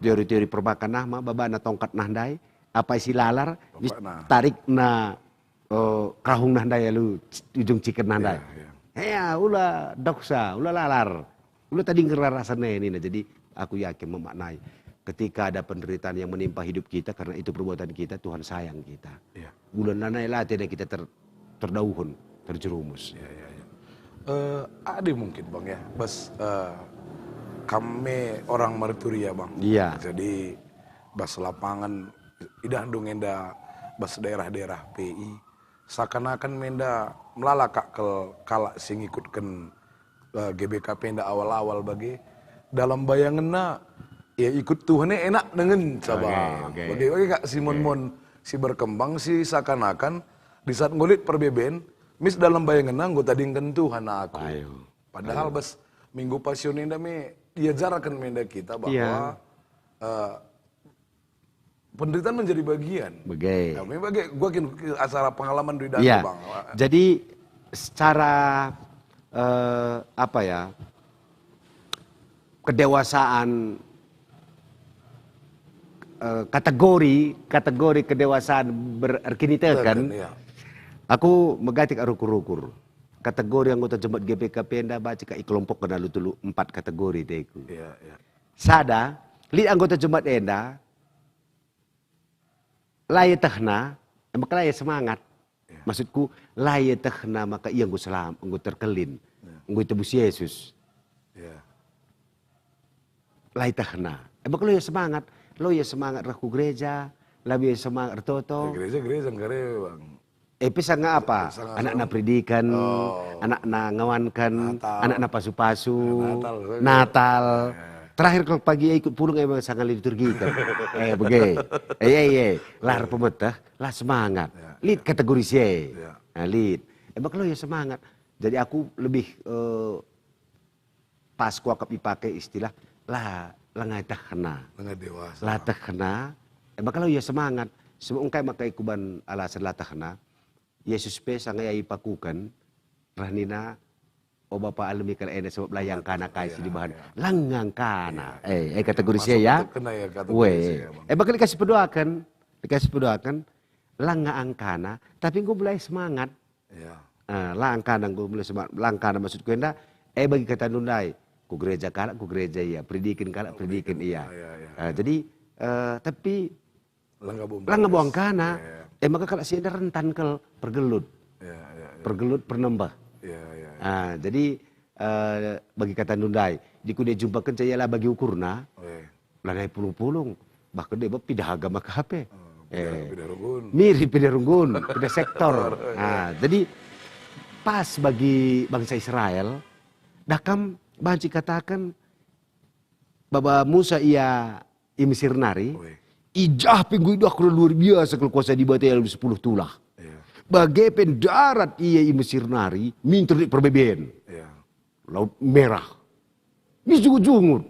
teori-teori permakan nah ma babana tongkat nah ndai, apai si lalar, Tongkat nah. Tarikna, eh, kahung nah ndai alu c-, ujung ciken nah ndai. Ya, ya. Hea, ula ndauhsa, ula lalar, ula tading rasan e nina. Jadi aku yakin memaknai ketika ada penderitaan yang menimpa hidup kita karena itu perbuatan kita, Tuhan sayang kita. Ya. Ula nanai la tena kita ter-, terdauhen, terjerumus. Ya, ya, ya. Eh, adi mungkin, Bang, ya, bas, eh, kam me orang marturia, Bang. Iya. Jadi, bas lapangan, idahndu nge enda bas daerah-daerah P I, seakan-akan me enda melala kal kalak si ngikutken, eh, G B K P enda awal-awal bage, dalam bayangenna, ya, ikut Tuhan e enak dengen, Bage, Bang. Bage. Bage, bage kak si mon-mon si berkembang, si seakan-akan di saat nggo lit perbeben, mis dalam bayangenna enggo tadingken Tuhan aku. Ayo. Padahal bas Minggu Pasion enda me diajarken me enda kita bahwa, eh, penderitaan menjadi bagian. Bage. Ya, me bage, gua kin acara pengalaman di Datu, Bang. Jadi secara, eh, apa ya, kedewasaan, eh, kategori, kategori kedewasaan ber-, erkiniteken, Teken, ya. Aku megatik arukur-ukur. Kategori anggota jemaat G B K P enda banci ka ikelompokna alu telu empat kategori teku. Ya, ya. Sada, lit anggota jemaat enda, la ietehna, e maka la ia semangat. Ya. Maksudku, la ietehna maka ia enggo selam-, enggo terkelin, ya, enggo itebus Yesus. Ya. La ietehna. E maka la ia semangat, la ia semangat reh ku gereja, la ia semangat ertoto. Ya, gereja, gereja nggare, Bang. Eh, pe sanga apa? Sanga, anakna pendidikan, oh, anakna ngawanken, Natal, anakna pasu-pasu, Natal, Natal. Ya. Terakhir kalau pagi ikut pulung emang sanga liturgiken. Eh, bage. Eh, eh, eh. Lah, ya, pemeteh, lah semangat. Ya, lit, ya, kategori si e. Ya. Nah, lit. Eh, bak lo ya semangat. Jadi aku lebih, eh, pas kuakap ipake istilah, la, langa tehna. Langa dewasa. La tehna, e maka la ia semangat. Sebab engkai maka ikuban alasan la tehna? Yesus pe sanga ia ipakuken, reh nina, "O Bapa, alemi kalak enda, sebab la iangkana kai si dibahan." Iya, iya. Langa angkana. Iya, eh, iya. Eh, kategori si e, ya? Masuk kena ya kategori si e, Bang. Eh, maka dikasih peduaken, dikasih peduaken, langa angkana, tapi enggo mulai semangat. Iya. Ah, la angkana enggo mulai semangat, la angkana maksudku enda, eh, bagi kata ndai, ku gereja kalak, ku gereja ia, peridiken kalak, oh, peridiken ia. Iya, iya, iya. Ah, jadi, eh, tapi langa bo angkana. Iya, iya. Eh, maka kalak si enda rentan kal pergelut. Iya, iya, iya. Pergelut, pernembeh. Iya, iya, iya. Ah, jadi, eh, bagi kata ndai, di kuda jumpakenca ia la bagi ukurna. Iya. Lanai pulung-pulung, bahkan deba pidah agama ka pe. Oh, pidah, eh, pidah runggun. Mirip pidah runggun, pidah sektor. Sektor, eh. Ah, jadi pas bagi bangsa Israel, dah kam banci kataken baba Musa ia i Mesir nari, oi, i jah pe enggo idahna luar biasa kal kuasa Dibata ia alu sepuluh tulah. Iya. Bage pe ndarat ia i Mesir nari, minter lit perbeben. Iya. Laut Merah. Mis jungut-jungut.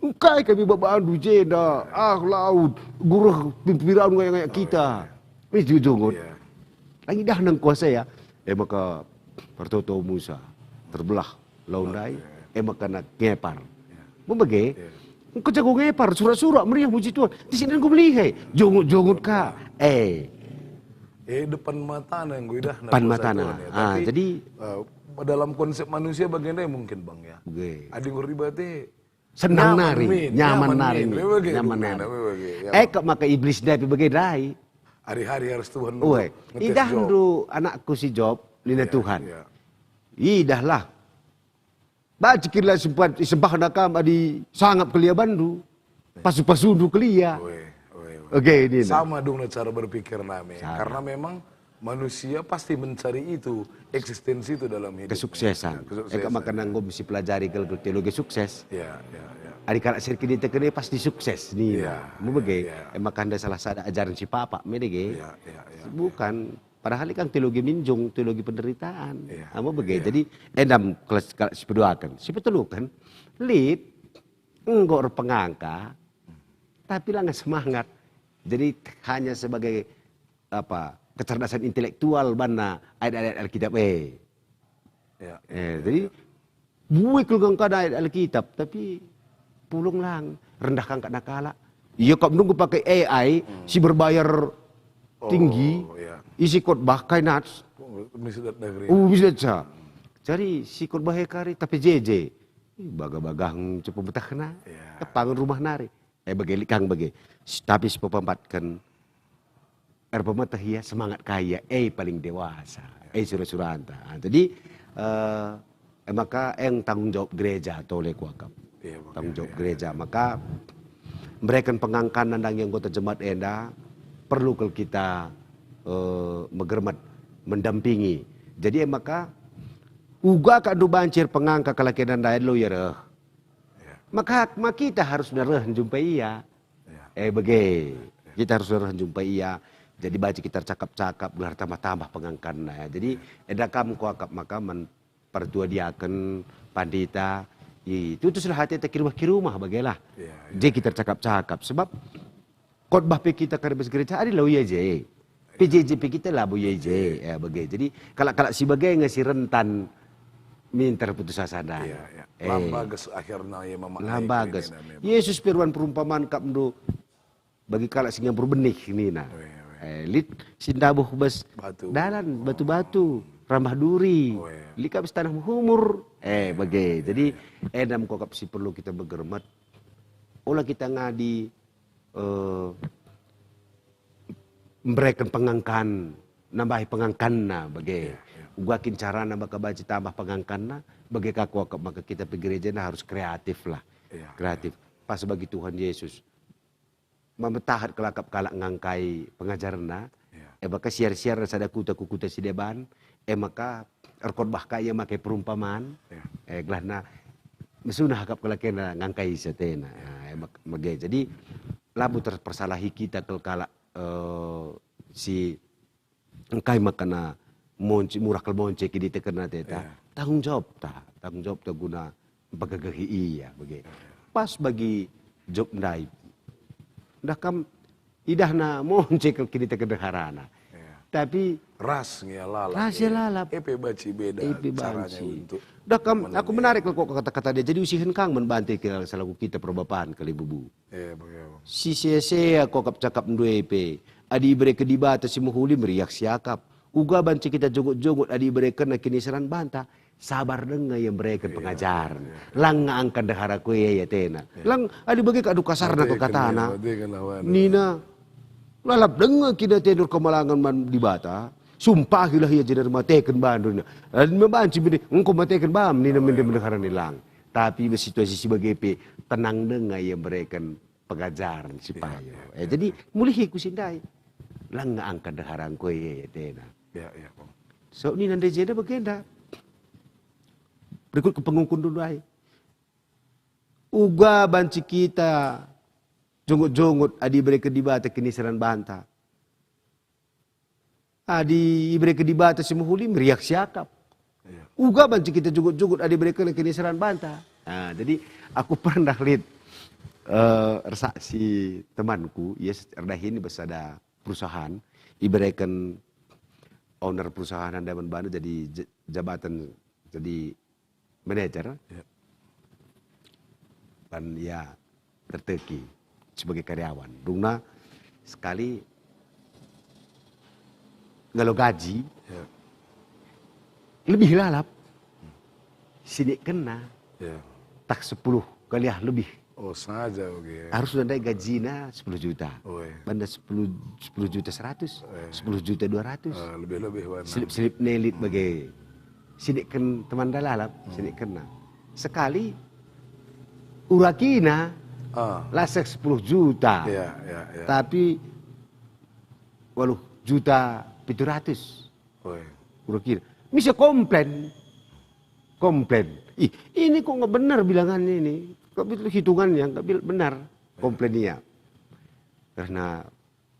Engkai kami babandu jenda, ah, laut, gureh pimpiramu ngayak-ngayak kita. Mis jungut-jungut. Iya. Lagi dah nang kuasa ya. E maka pertoto Musa terbelah laut ndai, iya, e maka na ngepar. Iya. Membege, iya, enggo jago ngepar, sura-sura meriah muji Tuhan. Di sini enggo melihe, jungut-jungut ka. Eh. Eh, depan matana enggo idahna kuasa Tuhan, ya. Depan matana. Ah, tapi, jadi, eh, dalam konsep manusia bagian ndai mungkin, Bang, ya. Oke. Adi enggo ribate senang nari, nyaman nari, nyaman nari. Memang gitu, nyaman nari. Memang gitu, ya. Eh, kok maka iblis ndai pe bage ndai. Hari-hari harus Tuhan ngetes Job. Idahndu anakku si Job, nina Tuhan. Iya, iya. Idahlah. Banci kin la sempat isembahna kam adi sangap kal ia bandu, pasu-pasundu kal ia. Weh, weh, weh. Oke, ini nah. Sama dong cara berpikir nami. Sama. Karena memang manusia pasti mencari itu, eksistensi itu dalam hidupnya. Kesuksesan. Ya, kesuksesan. Eka maka nanggo mesti pelajari kal teologi sukses. Ya, ya, ya. Adi kalak si erkiniteken pasti sukses, nina. Ya, membege, ya, ya. E maka ndai salah sada ajaran si papa, me dage. Ya, ya, ya, ya. Bukan. Padahal ikang teologi minjung, teologi penderitaan. Iya, ah, membege. Iya. Jadi, endam kelas, kalak si peduaken. Si peteluken, lit, enggo erpengangka, tapi langa semangat. Jadi, hanya sebagai, apa, kecerdasan intelektual banna ayat-ayat Alkitab, eh. Ya, eh, ya, jadi, ya. Buik kal ngangkana ayat Alkitab, tapi pulung lang, rendahken kalak. Ia kap nunggu pakai A I si berbayar tinggi, oh, iya, isi khotbah kai nats. Oh, misi dat negeri. Oh, bisa ca. Jadi si khotbah e kari, tapi jeje. Ih, bagah-bagah cepu betahna. Iya. Tepangen rumah nari. Eh, bage lit kang bage. S-, tapi si pepampatken erpemeteh ia, semangat ka ia, eh, paling dewasa, eh, sura-suranta. Ah, jadi, eh, eh, maka eng tanggung jawab gereja, tole kuakap. Iya, Bang. Tanggung jawab gereja. Maka mereken pengangkan nandangi anggota jemaat enda perlu kal kita, eh, megermet, mendampingi. Jadi, eh, maka uga kak ndu banci erpengangka kalak enda ndai lo ia reh. Ya. Maka, maka kita harus nereh njumpai ia. Ya. Eh, bage. Kita harus nereh njumpai ia. Jadi banci kita ercakap-cakap, gelah tambah-tambah pengangkanna. Jadi, enda kam kuakap maka man pertua diaken, pandita, i, tutuslah ateta kirumah-kirumah, bagelah. Ya, ya. Jadi kita ercakap-cakap. Sebab khotbah pe kita kari bas gereja, adi labo ia je. P J J pe kita labo ia je, ya, bage. Jadi, kalak-kalak si bage nge si rentan minter putus asa ndai. Iya, iya. Eh. Lam bages akhirna ia memakai. Lam bages. Yesus pe ruan perumpaman kap ndu bagi kalak si ngambur benih nina. Oh, iya, iya. Eh, lit si ndabuh bas dalan, batu-batu, rambah duri. Oh, iya. Lit kap si tanah mehumur. Eh, bage. Iya, iya. Jadi, enda me kap si perlu kita megermet. Ola kita ngadi, eh, mbereken pengangkan, nambahi pengangkanna bage. Ya, ya. Uga kin carana maka banci tambah pengangkanna, bage ka kuakap maka kita pe gereja enda harus kreatif lah. Ya, kreatif. Ya. Pas bagi Tuhan Yesus. Metahat kelakap kalak ngangkai pengajarenna, ya, e maka siar-siar sada kuta ku kuta si deban, e maka erkhotbah ka ia make perumpaman, ya, e gelahna mesunah akap kalak enda ngangkai si atena. Ya. Ah, e mak-, mage. Jadi, labo terpersalahi kita kal kalak, eh, si engkai makana monci, murah kal monci kiditekenna ateta. Ya. Tanggung jawabta, tanggung jawabta guna mpegegehi ia, bage. Ya. Pas bagi Job ndai. Ndah kam idahna monci kal kiniteken ndeharana. Ya. Tapi ras nge ia lalap. Ras ia lalap. E pe banci beda caranya untuk. Dah kam, aku menarik kal kok kata-kata dia. Jadi usihen kang man bante kal selaku kita perbapan kal ibubu. Iya, bage, Bang. Si sea-sea kuakap cakap ndai pe. Adi ibereken Dibata si mehuli meriah siakap. Uga banci kita jonggot-jonggot adi iberekenna kiniseran banta. Sabar denga ia mbereken pengajaren. Iya, iya. Lang angka ndehara ku ia, ia atena. Iya. Lang adi bage kak du kasarna ku katana. Nina, lalap denga kina tenur kemalangen man Dibata. Sumpahilah ia jenari mateken bandu nina. Adi me banci bene, engko mateken bam nina mende mendehara ni lang. Tapi bas situasi si bage pe, tenang denga ia mbereken pengajaren si payo. Iya, iya, eh, iya. Jadi, mulihi ku si ndai. Lang angka ndeharangku e, atena. Iya, iya, Bang. So, nina ndai jenda bagenda. Berikut ke pengungkun dulu ai. Uga banci kita jonggot-jonggot adi ibereken Dibata kiniseran banta. Adi ibereken Dibata si mehuli, meriah siakap. Iya. Uga banci kita jonggot-jonggot adi ibereken kiniseran banta. Nah, jadi aku pernah lit, eh, ersaksi temanku, ia erdahin bas sada perusahaan, ibereken owner perusahaan enda man bana jadi j-, jabatan, jadi manajer. Ya. Dan ia terteki sebagai karyawan. Dungna sekali ngalo gaji, ya, lebih lalap. Sinikkenna, ya, tah sepuluh kali ah lebih. Oh, sengaja bage, ya. Harus ndai gajina sepuluh juta. Oh, iya. Bana sepuluh, sepuluh juta seratus, oh, iya, sepuluh juta dua ratus. Eh, lebih-lebih bana. Selip-selip nelit bage. Sinikken teman dalalap, hmm, sinikkenna. Sekali urakina, ah, lasek sepuluh juta. Iya, iya, iya. Tapi waluh juta pitu ratus. Oh, iya. Urakina. Bisa komplain. Komplain. Ih, ini kok nggak benar bilangan ini? Nggak betul hitungannya, nggak bil-, benar. Iya. Komplain ia. Karena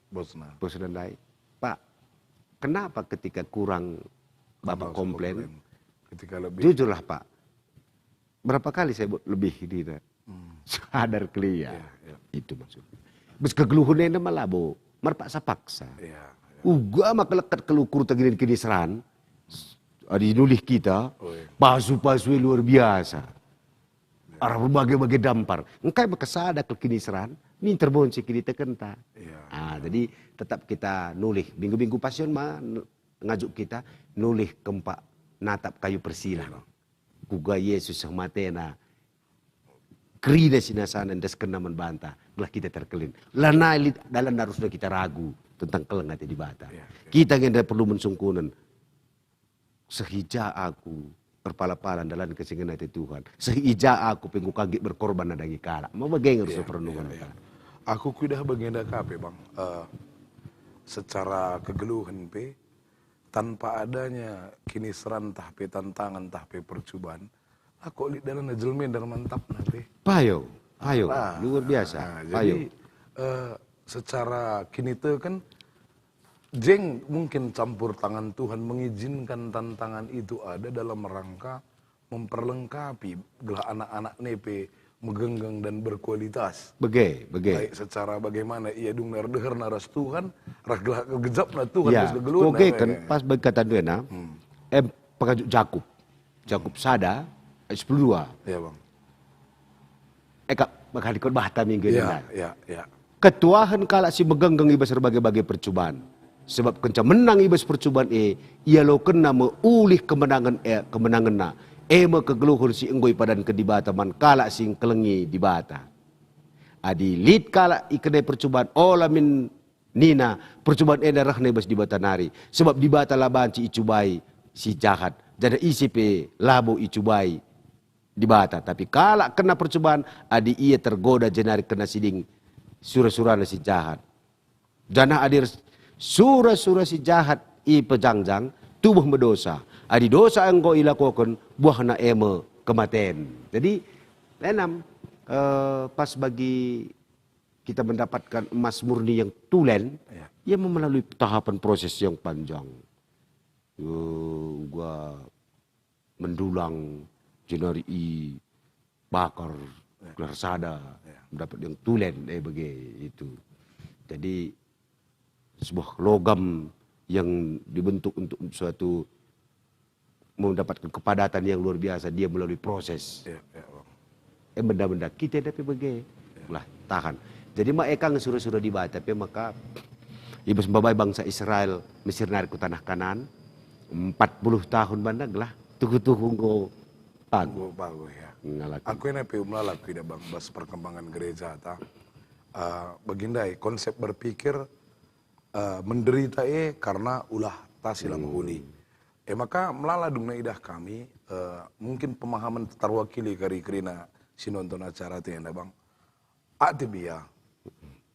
bosna. Bosna ndai, "Pak, kenapa ketika kurang Bapak komplain? Ketika lebih." Jujurlah, Pak. Berapa kali saya buat lebih, nina. Hmm. Sadar kal ia. Iya, iya. Itu maksudnya. Bas kegeluhen enda me labo marpaksa-paksa. Iya, iya. Uga maka lekat kal ukur taginen kiniseran. Adi nulih kita, oh, iya, pasu-pasu luar biasa. Arah berbagai-bagai dampar. Engkai maka sada kal kiniseran, minter bonci kinitekenta. Iya. Ah, jadi tetap kita nulih. Minggu-minggu Pasion ma n-, ngajuk kita nulih kempak natap kayu persila. Iya. Kuga Yesus seh matena, kerina sinasana endeskenna man banta, gelah kita terkelin. Lanai lit dalan arusna kita ragu tentang keleng ate Dibata. Iya, iya. Kita nge enda perlu mensungkunen. Seh i ja aku erpala-pala ndalanken si ngena ate Tuhan. Seh i ja aku pe enggo ka nggit berkorban nandangi kalak. Ma bage nge arusna perenungenta. Iya, iya. Aku kuidah bagenda ka pe, Bang. Eh, secara kegeluhen pe, tanpa adanya kiniseran ntah pe tantangan ntah pe percuban, la kok lit dalanna jelma enda mantapna pe. Payo, payo, ah, luar biasa, ah, payo. Jadi, eh, secara kiniteken, jeng mungkin campur tangan Tuhan mengizinkan tantangan itu ada dalam rangka memperlengkapi gelah anak-anak nepe megenggeng dan berkualitas. Bege, bege. Baik secara bagaimana ia dung erdeherna ras Tuhan, ras gelah gejapna Tuhan, ya, ras kegeluhna, bege. Kan pas bagi kata duena, hmm, em, pengajuk Jakup. Jakup sada, ayat sepuluh dua. Ya, Bang. Eka, maka dikut bahta minggu ini, ya, ya, ya. Ketuahen kalak si megenggeng i bas erbage-bage percuban. Sebab kenca menang i bas percuban e, ialokenna me ulih kemenangen e, kemenangenna. E me kegeluhen si enggo ipadanken Dibata man kalak si ngkelengi Dibata. Adi lit kalak ikenai percuban, ola min nina, "Percuban enda rehna i bas Dibata nari." Sebab Dibata la banci icubai si jahat, janah ise pe labo icubai Dibata. Tapi kalak kena percuban adi ia tergoda jenari kena siding sura-surana si jahat. Janah adi ers-, sura-sura si jahat ipejangjang, tubuh me dosa. Adi dosa enggo ilakoken, buahna e me kematen. Jadi, enam, eh, pas bagi kita mendapatkan emas murni yang tulen, ya, ia melalui tahapan proses yang panjang. Eh, uga mendulang, jenari ibakar, ya, gelar sada, ya, mendapat yang tulen, eh, bage itu. Jadi, sebuah logam yang dibentuk untuk suatu mendapatkan kepadatan yang luar biasa, dia melalui proses. Ya, ya, Bang. Eh, benda-benda kita tapi bage. Ya. Lah, tahan. Jadi, ma eka nge sura-sura Dibata pe maka ibas mbabai bangsa Israel Mesir nari ku tanah Kanaan, empat puluh tahun bana gelah tuhu-tuhu enggo paguh. Enggo paguh, ya. Ngalaken. Aku ena pe melala ku ida, Bang, bas perkembangan gereja ta. Eh, bagi ndai konsep berpikir, eh, menderita e karena ulah tasi la mehuli. Hmm. E maka melala dungna idah kami, eh, mungkin pemahaman terwakili kari kerina si nonton acara te enda, Bang. Aktif ia.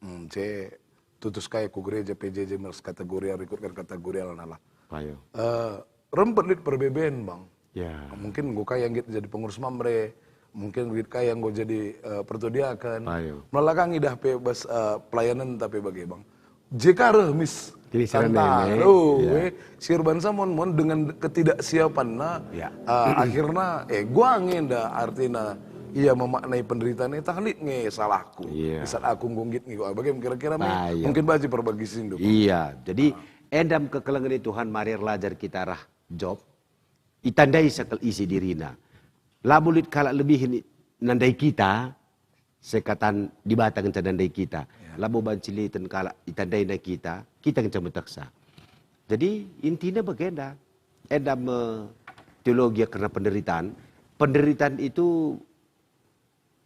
Hmm, ce tutus kai ku gereja P J J meras kategorial, rikutken kategorial nala. Payo. Eh, rempet lit perbeben, Bang. Ya. Mungkin enggo kai nggit jadi pengurus mamre, mungkin nggit kai enggo jadi, eh, pertua diaken. Payo. Melala ka ngidah pe bas, eh, pelayanen tapi bage, Bang. Jika reh mis Kini sira kanta, nene, oh, ya. Eh, si erbansa mon-mon dengan ketidaksiapanna, ya, eh, akhirna, eh, gua nge enda artina ia memaknai penderitaan e, tah lit nge salahku. Ya. Misal aku enggo nggit nge, ah, bage kira-kira me, ah, ya, mungkin banci perbagi sindu. Iya, jadi, ah, enda me kekelengen Tuhan mari erlajar kita arah Job. Itandai sekel isi dirina. Labo lit kalak lebihen i-, nandai kita, sekatan Dibata ngenca nandai kita. Ya. Labo banci liten kalak itandaina kita, kita ngenca metehsa. Jadi, intina bagenda. Enda me teologi kerna penderitaan. Penderitaan itu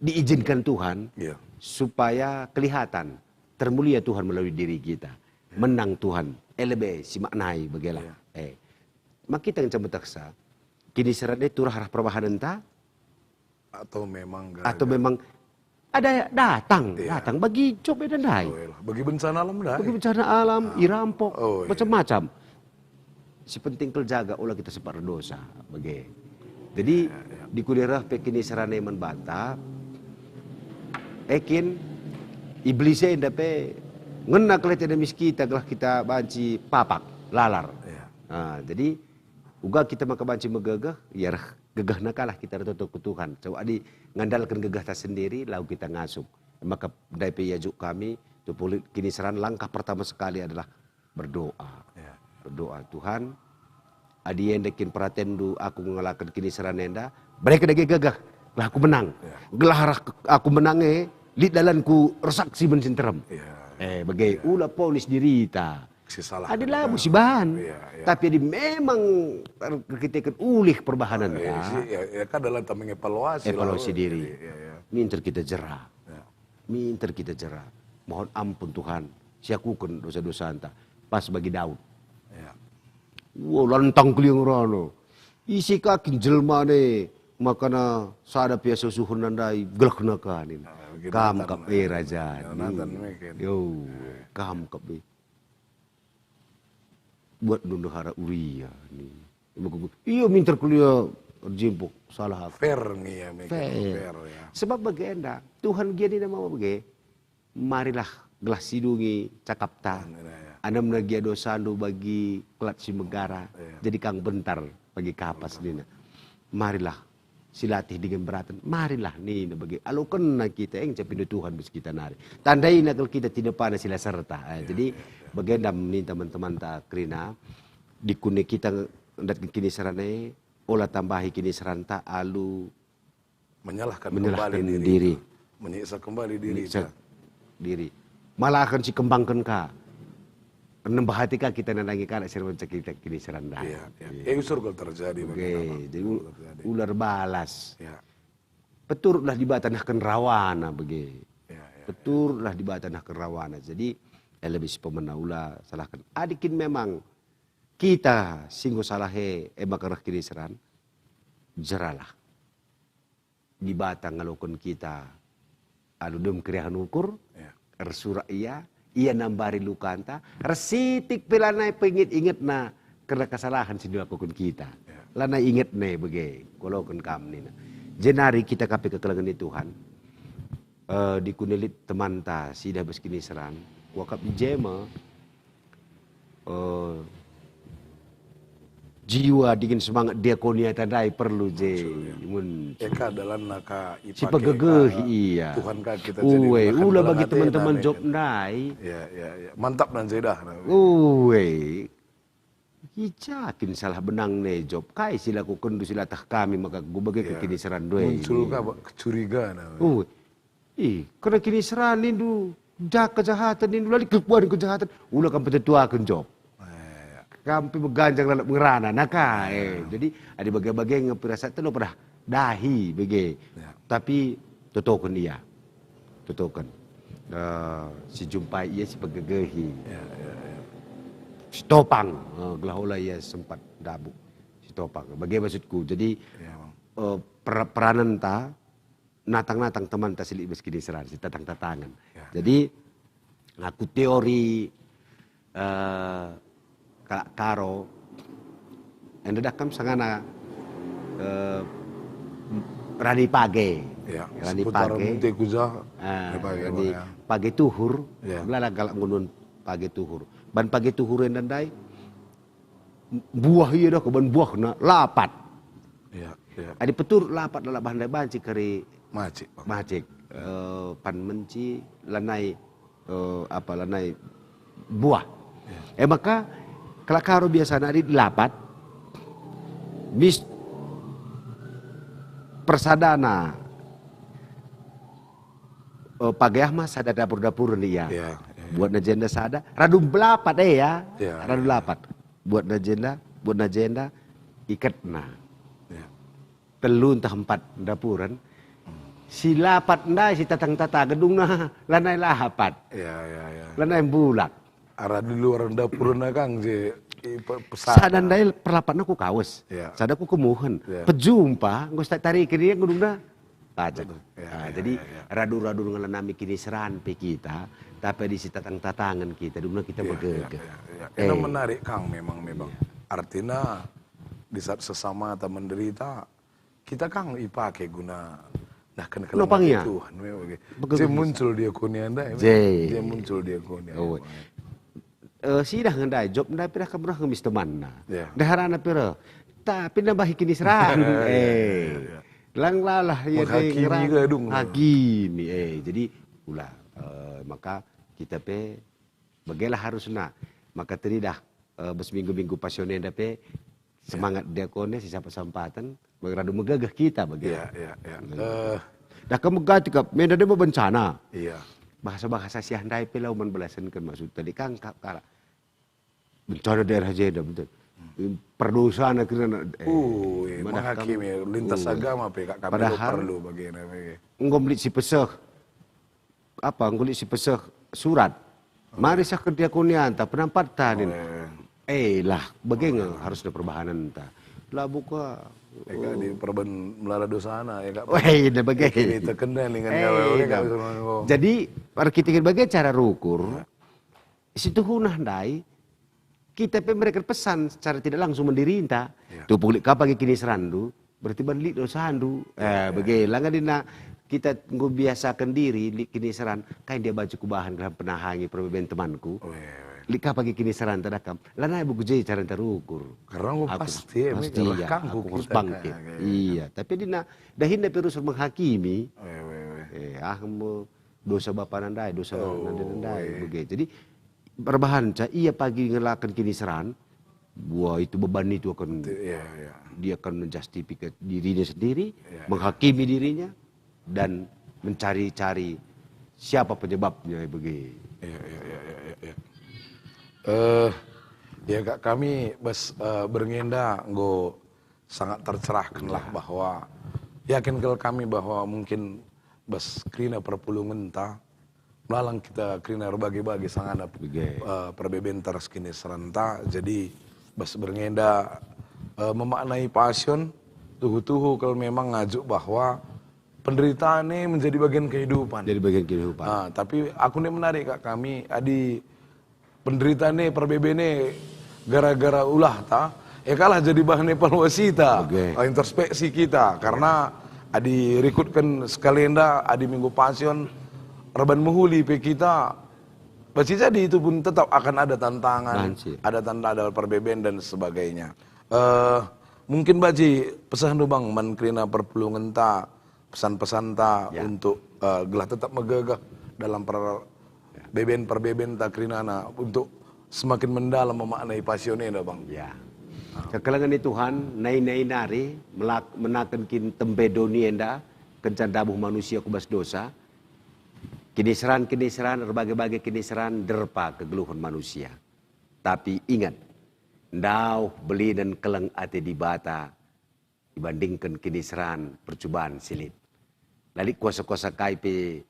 diizinkan Tuhan, iya, supaya kelihatan termulia Tuhan melalui diri kita. Iya. Menang Tuhan, eh, lebe si maknai bagela. Iya. Eh, ma kita ngenca metehsa, kiniseran e turah arah perbahanenta? Atau memang gara-gara atau memang ada datang, iya, datang bagi Job enda ndai. Oh, iyalah. Bagi bencana alam ndai. Bagi bencana alam, ah, irampok, oh, iya, macam-macam. Si penting kal jaga, ola kita sempat erdosa, bage. Jadi, ya, ya, ya, di kudirah pe kiniseran e man banta, ekin, Iblis enda pe ngena keleten mis kita, gelah kita banci papak, lalar. Ya. Nah, jadi, uga kita maka banci megegeh, ya reh gegehna kalah kita ertoto ku Tuhan. Coba adi ngandalken gegehta sendiri, lau kita ngasup. Maka ndai pe iajuk kami, tuhu lit kiniseran, langkah pertama sekali adalah berdoa. Ya. Berdoa, "Tuhan, adi enda kin peratenNdu aku ngelaken kiniseran enda, bereken dage gegeh, gelah aku menang. Ya. Gelah arah ke-, aku menang e, lit dalanku ersaksi man si nterem." Ya. Eh, bage, ya, ula ponis dirita. Si salah adi kan labo kita. Si bahan. Ya, ya. Tapi adi memang er-, erkiteken ulih perbahanen, eh, ka, si, ya, ya, kan dalam tameng evaluasi, evaluasi lah, diri. Jadi, ya, ya. Minter kita jera. Ya. Minter kita jera. Mohon ampun, Tuhan, siakuken dosa-dosanta. Pas bagi Daud. Ya. Wah, lantang keliang rana. Ise ka kin jelma e, makana sada pe asa suhun nandai, gelehna ka nina. Ah, bagi Kam Natan, kap e, eh, raja. Ya, Natan, hmm, mungkin. Yo, eh, Kam kap e. Buat ndundehara Uria nina. Iya, minter keliang erjimpuk, salah aku. Fair nge ya, Mega, fair. Fair, ya. Sebab bage enda, Tuhan gia nina mama bage, marilah gelah sidungi cakapta. Nah, nah, ya. Anamna gia dosandu bagi kelat si megara, ya, jadi kang bentar bagi kapas nina. Marilah silatih dingen beraten, marilah nina bage. Alokenna kita engca pindu Tuhan bas kita nari. Tandaina kal kita tinepana sila serta. Eh, ya, jadi ya, ya, bagenda min teman-temanta kerina, dikune kita ndatken kiniseran e, ola tambahi kiniseranta alu menyalahkan, menyalahkan kembali diri, diri. Menyiksa kembali diri, menyiksa diri. Malah akan sikembangken ka. Nembah ate ka kita nandangi kalak si erbahanca kita kiniseran ndai. Iya, iya. Iya. Eh, usur kal terjadi. Oke, bagaimana? Jadi ul-, terjadi. Ular balas. Iya. Peturutlah Dibata nehken rawana bage. Iya, iya, iya. Peturutlah Dibata nehken rawana. Jadi, eh, lebih si pemena ula salahken. Adi kin memang kita si enggo salah e, e maka reh kiniseran, jeralah. Dibata ngaloken kita alu dem keriahen ukur, ya, ersurak Ia, Ia nambari lukanta, ras sitik pe lanai peinget-ingetNa kerna kesalahen si dilakoken kita. Ya. Lanai ingetNa bage, kualoken kam nina. Jenari kita ka pe kekelengen ni Tuhan, eh, dikune lit temanta si idah bas kiniseran, kuakap i je me, eh, jiwa dingen semangat diakonia tandai perlu je. Muncul, ya. Muncul. Eka dalanna ka si ipake, pegegehi, eh, iya. Tuhan ka kita jadi. Ue, gerakan ula bagi belang ate teman-teman nami Job kan. Ndai. Ya, ya, ya. Mantap nan jedah nami. Ue. Icakin salah benang ne Job. Kai si lakokenndu si latah kami maka kubege, ya, kekiniseran ndai. Muncul ka, Pak, kecurigaan nami. Ue. Ih, kerna kiniseran nindu, ja kejahaten nindu, la lit kekuaten kejahaten, ula kam petetuaken Job. Eh, ya. Kam pe meganjang lalap ngerana, naka, eh. Ya. Jadi, adi bage-bage nge pirasat telo pedah dahi bage. Ya. Tapi totoken ia. Totoken. Eh, si jumpai ia si pegegehi. Ya, ya, ya. Si topang, eh, gelah ola ia sempat ndabuk. Si topang. Bage maksudku. Jadi, ya, Bang, eh, per-, peranenta, natang-natang temanta si lit bas kiniseran, si tatang-tatangen. Ya. Jadi, aku teori, eh, kalak Karo, enda dah kam sangana, eh, rani page. Ya, rani seputar page. Munte kuja, ah, rani page, rani ya. Page tuhur, ya. Gelala kalak ngundun page tuhur. Ban page tuhur enda ndai, buah ia dah, kuban buahna lapat. Ya, ya. Adi peturut lapat lalap bahan ndai banci kari macik, Bang. Macik. Eh, pan menci lanai, eh, apa, lanai buah. Ya. Eh, maka kalak Karo biasana adi lapat, mis-, persadana, eh, page ah mah sada dapur-dapuren ia. Ya, ya, ya. Buatna jenda sada, radu melapat, eh, ya. Ya, radu, ya, lapat. Buatna jenda, buatna jenda, iketna. Ya. Telu ntah empat dapuren. Hmm. Si lapat ndai si tatang-tatang gedungna lanai lapat. Ya, ya, ya. Lanai mbulak. Arah di luar dapuren kang je, i, pe-, pesada. Sada ndai perlapatna ku kawes. Ya. Sada ku kemuhen. Ya. Pejumpa, enggo si tariken ia gedungna pajak. Betul. Ya, ah, ya, jadi ya, ya. Radu-radu ngelenami kiniseran pe kita, tapi adi si tatang-tatangen kita, dungna kita, ya, ya, megegeh. Ya, ya. Enda, eh, menarik kang memang, memang. Iya. Artina di saat sesamata menderita, kita kang ipake guna nehken kelengen ia. Tuhan, memang. Begege. Je muncul diakonia ndai, je. Je muncul diakonia. Oh. Eh, sidah ngendai, Job ndai pe dah kam reh ngemis temanna. Ya. Ndeharana pe reh. Tapi nambahi kiniseran. Ya, ya, eh. Ya, ya. Lang lalah ia menghakimi ngerang. Kadung. Hakimi, eh. Jadi, ula, eh, maka kita pe begelah harusna. Maka teridah, eh, bas minggu-minggu Pasion enda pe, ya, semangat diakon e, si sampat-sampaten, radu megegeh kita bage. Ya, ya, ya. Hmm. Eh. Dah kam megati kap, menda deba bencana. Iya. Bahasa-bahasa siah ndai pe lau man belasenken maksud tadi kang ka-, kalak. Bencana daerah jenda, betul. Hmm. Perdosana kerina, eh, uh, iya, menghakimi lintas agama pe kak kami. Padahal perlu bagi, bagi. Enggo lit si peseh. Apa, enggo lit si peseh surat. Oh. Mari seh ke diakonianta, penampatta nin. Oh, iya. Eh, lah, bage nge harusna perbahanenta. Lah buka. Eka di perban melala dosana, eka. Oh, iya, bage. Ini terkena dengan, eh, gawe, iya, gawe sama enggo. Jadi, erkiteken bage cara rukur, ya, si tuhuna ndai, kita pe mereken pesan secara tidak langsung man dirinta. Ya. Tupu lit ka pagi kiniseranndu, Berarti ban lit dosandu. Eh, bage, langa dina kita enggo biasaken diri lit kiniseran, kai ndia banci kubahan gelah penahangi perbeben temanku. Lit ka pagi kiniseran tadakam. Lanai buku je cara ntar ukur. Karena enggo pasti, ya, pasti, ya, aku harus bangkit. Iya, tapi dina dahinna pe rusur menghakimi. Eh, ah, me, dosa bapana ndai, dosa nandena ndai, bage. Jadi, perbahanca ia pagi ngelaken kiniseran, wah, itu beban itu akan, dia akan menjustifikasi dirinya sendiri, menghakimi dirinya, dan mencari-cari siapa penyebabnya, bage. Iya, iya, iya, iya, iya, iya. Eh, ya, Kak, kami bas, eh, berngi enda enggo sangat tercerahkanlah bahwa yakin kal kami bahwa mungkin bas kerina perpulungenta, melalang kita kerina erbage-bage sangana, eh, perbebenta ras kiniseranta. Jadi bas berngi enda, eh, memaknai Passion, tuhu-tuhu kal memang ngajuk bahwa penderitaan e menjadi bagian kehidupan. Jadi bagian kehidupan. Ah, tapi aku nih menarik, Kak, kami adi penderitaan e, perbeben e gara-gara ulahta, e kalah jadi bahan evaluasita, eh, introspeksi kita. Karena adi rikutken sekali enda, adi Minggu Passion, erban mehuli pe kita, pasti jadi itu pun tetap akan ada tantangan, ada tanda, ada perbeben dan sebagainya. Eh, mungkin banci pesehndu, Bang, man kerina perpulungenta, pesan-pesanta untuk, eh, gelah tetap megegeh dalam per-, beben-perbebenta kerinana untuk semakin mendalam memaknai Passion enda, Bang. Ya. Kekelengen ni Tuhan, nai-nai nari melak-, menaken kin tembe doni enda, kenca ndabuh manusia ku bas dosa. Kiniseran-kiniseran, erbage-bage kiniseran, nderpa kegeluhen manusia. Tapi ingat, ndauh belinen keleng ate Dibata ibandingken kiniseran percuban si lit. La lit kuasa-kuasa kai pe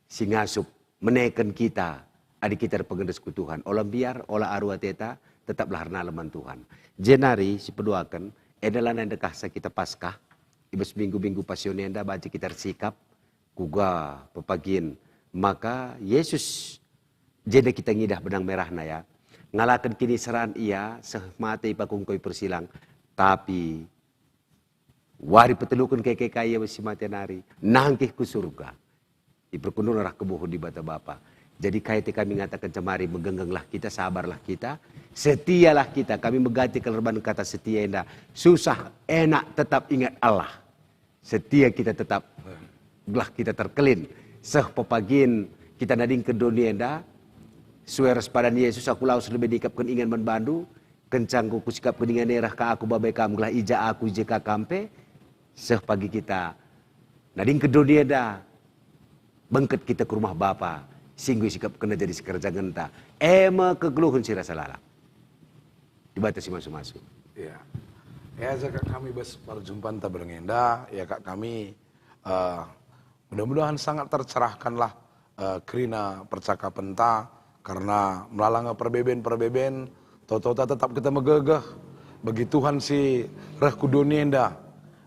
si ngasup meneken kita adi kita erpegendes ku Tuhan. Ola mbiar, ola aru ateta, tetaplah ernalem man Tuhan. Jenari si peduaken, enda lanai ndekahsa kita Paskah, i bas minggu-minggu Passion enda banci kita ersikap, kuga pepagin maka Yesus, jenda kita ngidah benang merahna, ya. Ngalaken kiniseran ia, seh mate i pakung kayu persilang, tapi wari peteluken keke kai ia si mate nari, nangkih ku surga. Iperkundul arah kebuhun Dibata Bapa. Jadi kai te kami ngataken cemari, megenggenglah kita, sabarlah kita, setialah kita. Kami megati kal erban kata setia enda. Susah, enak, tetap ingat Allah. Setia kita tetap, gelah kita terkelin. Seh pepagin kita nadingken doni enda, sue ras padan Yesus, aku lawes lebe nikapken ingan man bandu, kenca enggo kusikapken ingan e reh ka aku babai kam, gelah i ja aku i je ka kam pe. Seh pagi kita nadingken doni enda, bengket kita ku rumah Bapa, si enggo isikapkenNa jadi sikerajangenta. E me kegeluhen si rasa lalap. Dibata si masu-masu. Ya. Ya, Kak, kami bas perjumpanta berngi enda, ya, Kak, kami, eh, mudah-mudahan sangat tercerahkanlah, eh, kerina percakapenta, karena melala nge perbeben-perbeben, toto-tota tetap kita megegeh bagi Tuhan si reh ku doni enda,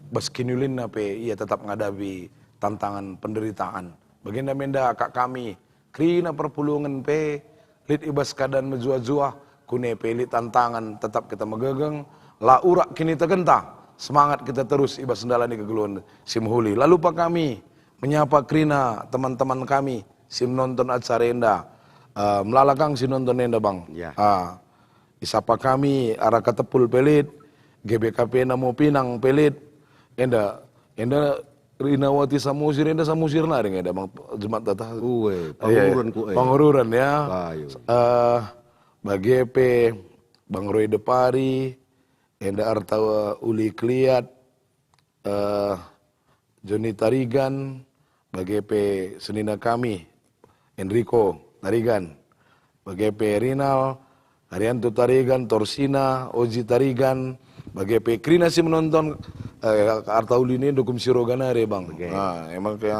bas kiniulinna pe ia tetap ngadapi tantangan penderitaan. Bagenda me enda, Kak, kami, kerina perpulungen pe lit i bas keadaan mejuah-juah, kune pe lit tantangan, tetap kita megegeng, la urak kinitekenta, semangat kita terus i bas ndalani kegeluhen si mehuli. La lupa kami menyapa kerina teman-teman kami si menonton acara enda, eh, melala kang si nonton enda, Bang. Ya. Ah, isapa kami Araka Tepul pe lit, G B K P Namo Pinang pe lit, enda, enda Rinawati Samosir, enda Samosir nari nge enda, Bang, jemaat tata. Ue, iya, iya. Pangururan ku, eh. Pangururan, ya. Bayu. Eh, bage pe Bang Roy Depari, enda Arta Uli Keliat, eh, Joni Tarigan, bage pe senina kami, Enrico Tarigan, bage pe Rinal, Arianto Tarigan, Torsina, Oji Tarigan, bage pe kerina si menonton, eh, Arta Uli ni Dukum Siroga nari, Bang. Bage. Nah, emang ke-,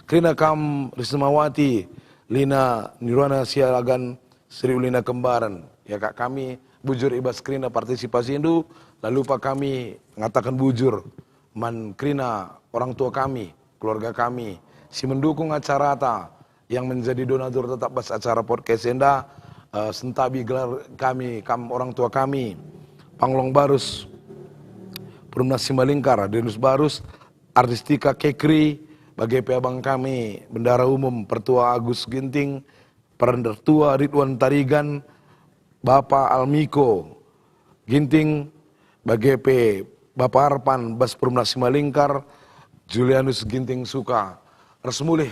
kerina kam Rismawati, Lina Nirwana Sialagan, Seri Ulina Kembaren. Ya, Kak, kami bujur i bas kerina partisipasindu, la lupa kami ngataken bujur man kerina orang tua kami, keluarga kami, si mendukung acarata, yang menjadi donatur tetap bas acara podcast enda, eh, sentabi gelar kami, kam orang tua kami, Panglong Barus, Perumnas Simalingkar, Denus Barus, Artistika Kekri, bage pe abang kami, Bendara Umum Pertua Agus Ginting, Pertua Ridwan Tarigan, Bapa Almiko Ginting, bage pe Bapa Arpan bas Perumnas Simalingkar, Julianus Ginting Suka. Ras mulih,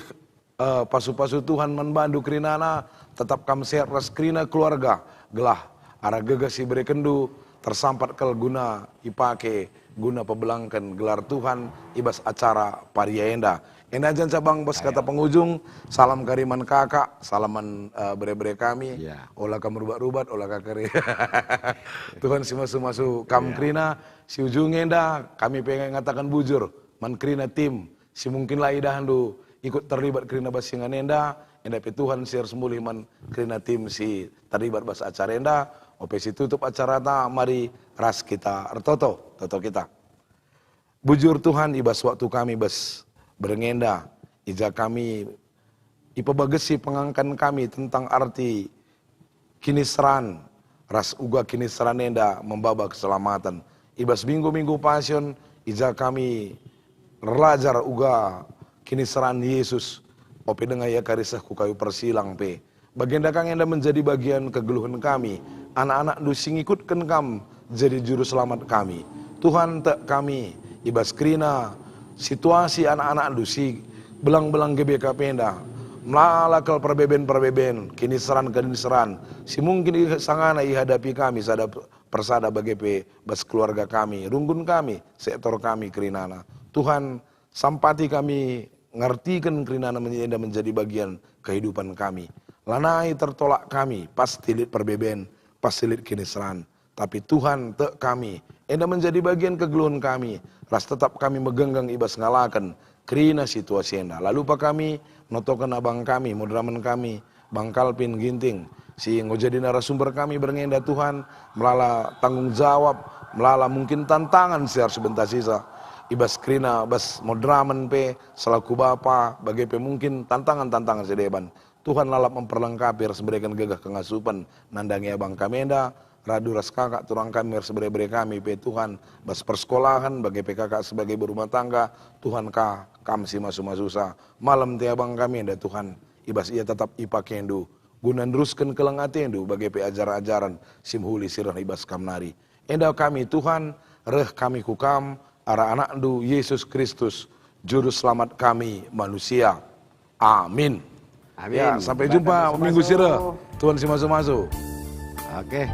eh, pasu-pasu Tuhan man bandu kerinana, tetap kam sehat ras kerina keluarga, gelah arah gegeh si berekenndu tersampat kal guna ipake guna pebelangken gelar Tuhan i bas acara paria enda. Enda janca bang bas kata pengujung, salam kari man kakak, salam man, eh, bere-bere kami. Ya. Ola kam rubat-rubat, ola ka kari. Tuhan si masu-masu kam kerina, si ujung enda kami pengen ngataken bujur man kerina tim si mungkin la idahndu ikut terlibat kerina bas ingan enda, enda pe Tuhan si ersemulih man kerina tim si terlibat bas acara enda, ope si tutup acarata mari ras kita ertoto, toto kita. Bujur Tuhan, i bas waktu kami bas bereng enda, i ja kami ipebagesi pengangkan kami tentang arti kiniseran ras uga kiniseran enda membaba keselamaten. I bas minggu-minggu Pasion, i ja kami erlajar uga kiniseran Yesus, ope denga ia kariseh ku kayu persilang pe. Bagenda kang enda menjadi bagian kegeluhen kami, anak-anakndu si ngikutken Kam jadi juru selamat kami. Tuhan, tek kami i bas kerina situasi anak-anakndu si belang-belang G B K P enda, melala kal perbeben-perbeben, kiniseran-kiniseran si mungkin i-, sangana ihadapi kami sada persada bage pe bas keluarga kami, runggun kami, sektor kami kerinana. Tuhan, sampati kami ngertiken kerinana men-, enda menjadi bagian kehidupan kami. Lanai tertolak kami, pasti lit perbeben, pasti lit kiniseran. Tapi Tuhan, tek kami, enda menjadi bagian kegeluhen kami, ras tetap kami megenggeng i bas ngalaken kerina situasi enda. Lalu pa kami notoken abang kami, moderamen kami, Bang Kalpin Ginting, si enggo jadi narasumber kami bernga enda, Tuhan, melala tanggung jawab, melala mungkin tantangan si harus bentasisa i bas kerina, bas moderamen pe selaku bapa, bage pe mungkin tantangan-tantangan si deban. Tuhan lalap memperlengkapi ras mereken gegeh kengasupen nandangi abang kami enda, radu ras kakak turang kami ras bere-bere kami pe Tuhan, bas persekolahen, bage pe kakak sebagai berumah tangga, Tuhan ka, Kam si masu-masusa. Malem te abang kami enda Tuhan, i bas ia tetap ipakendu, guna nerusken keleng atendu, bage pe ajar-ajaren si mehuli si reh i bas Kam nari. Enda kami Tuhan, reh kami ku Kam, arah AnakNdu, Yesus Kristus, Juru Selamat kami manusia. Amin. Amin. Ya, sampai jumpa minggu si reh. Tuhan si masu-masu. Oke.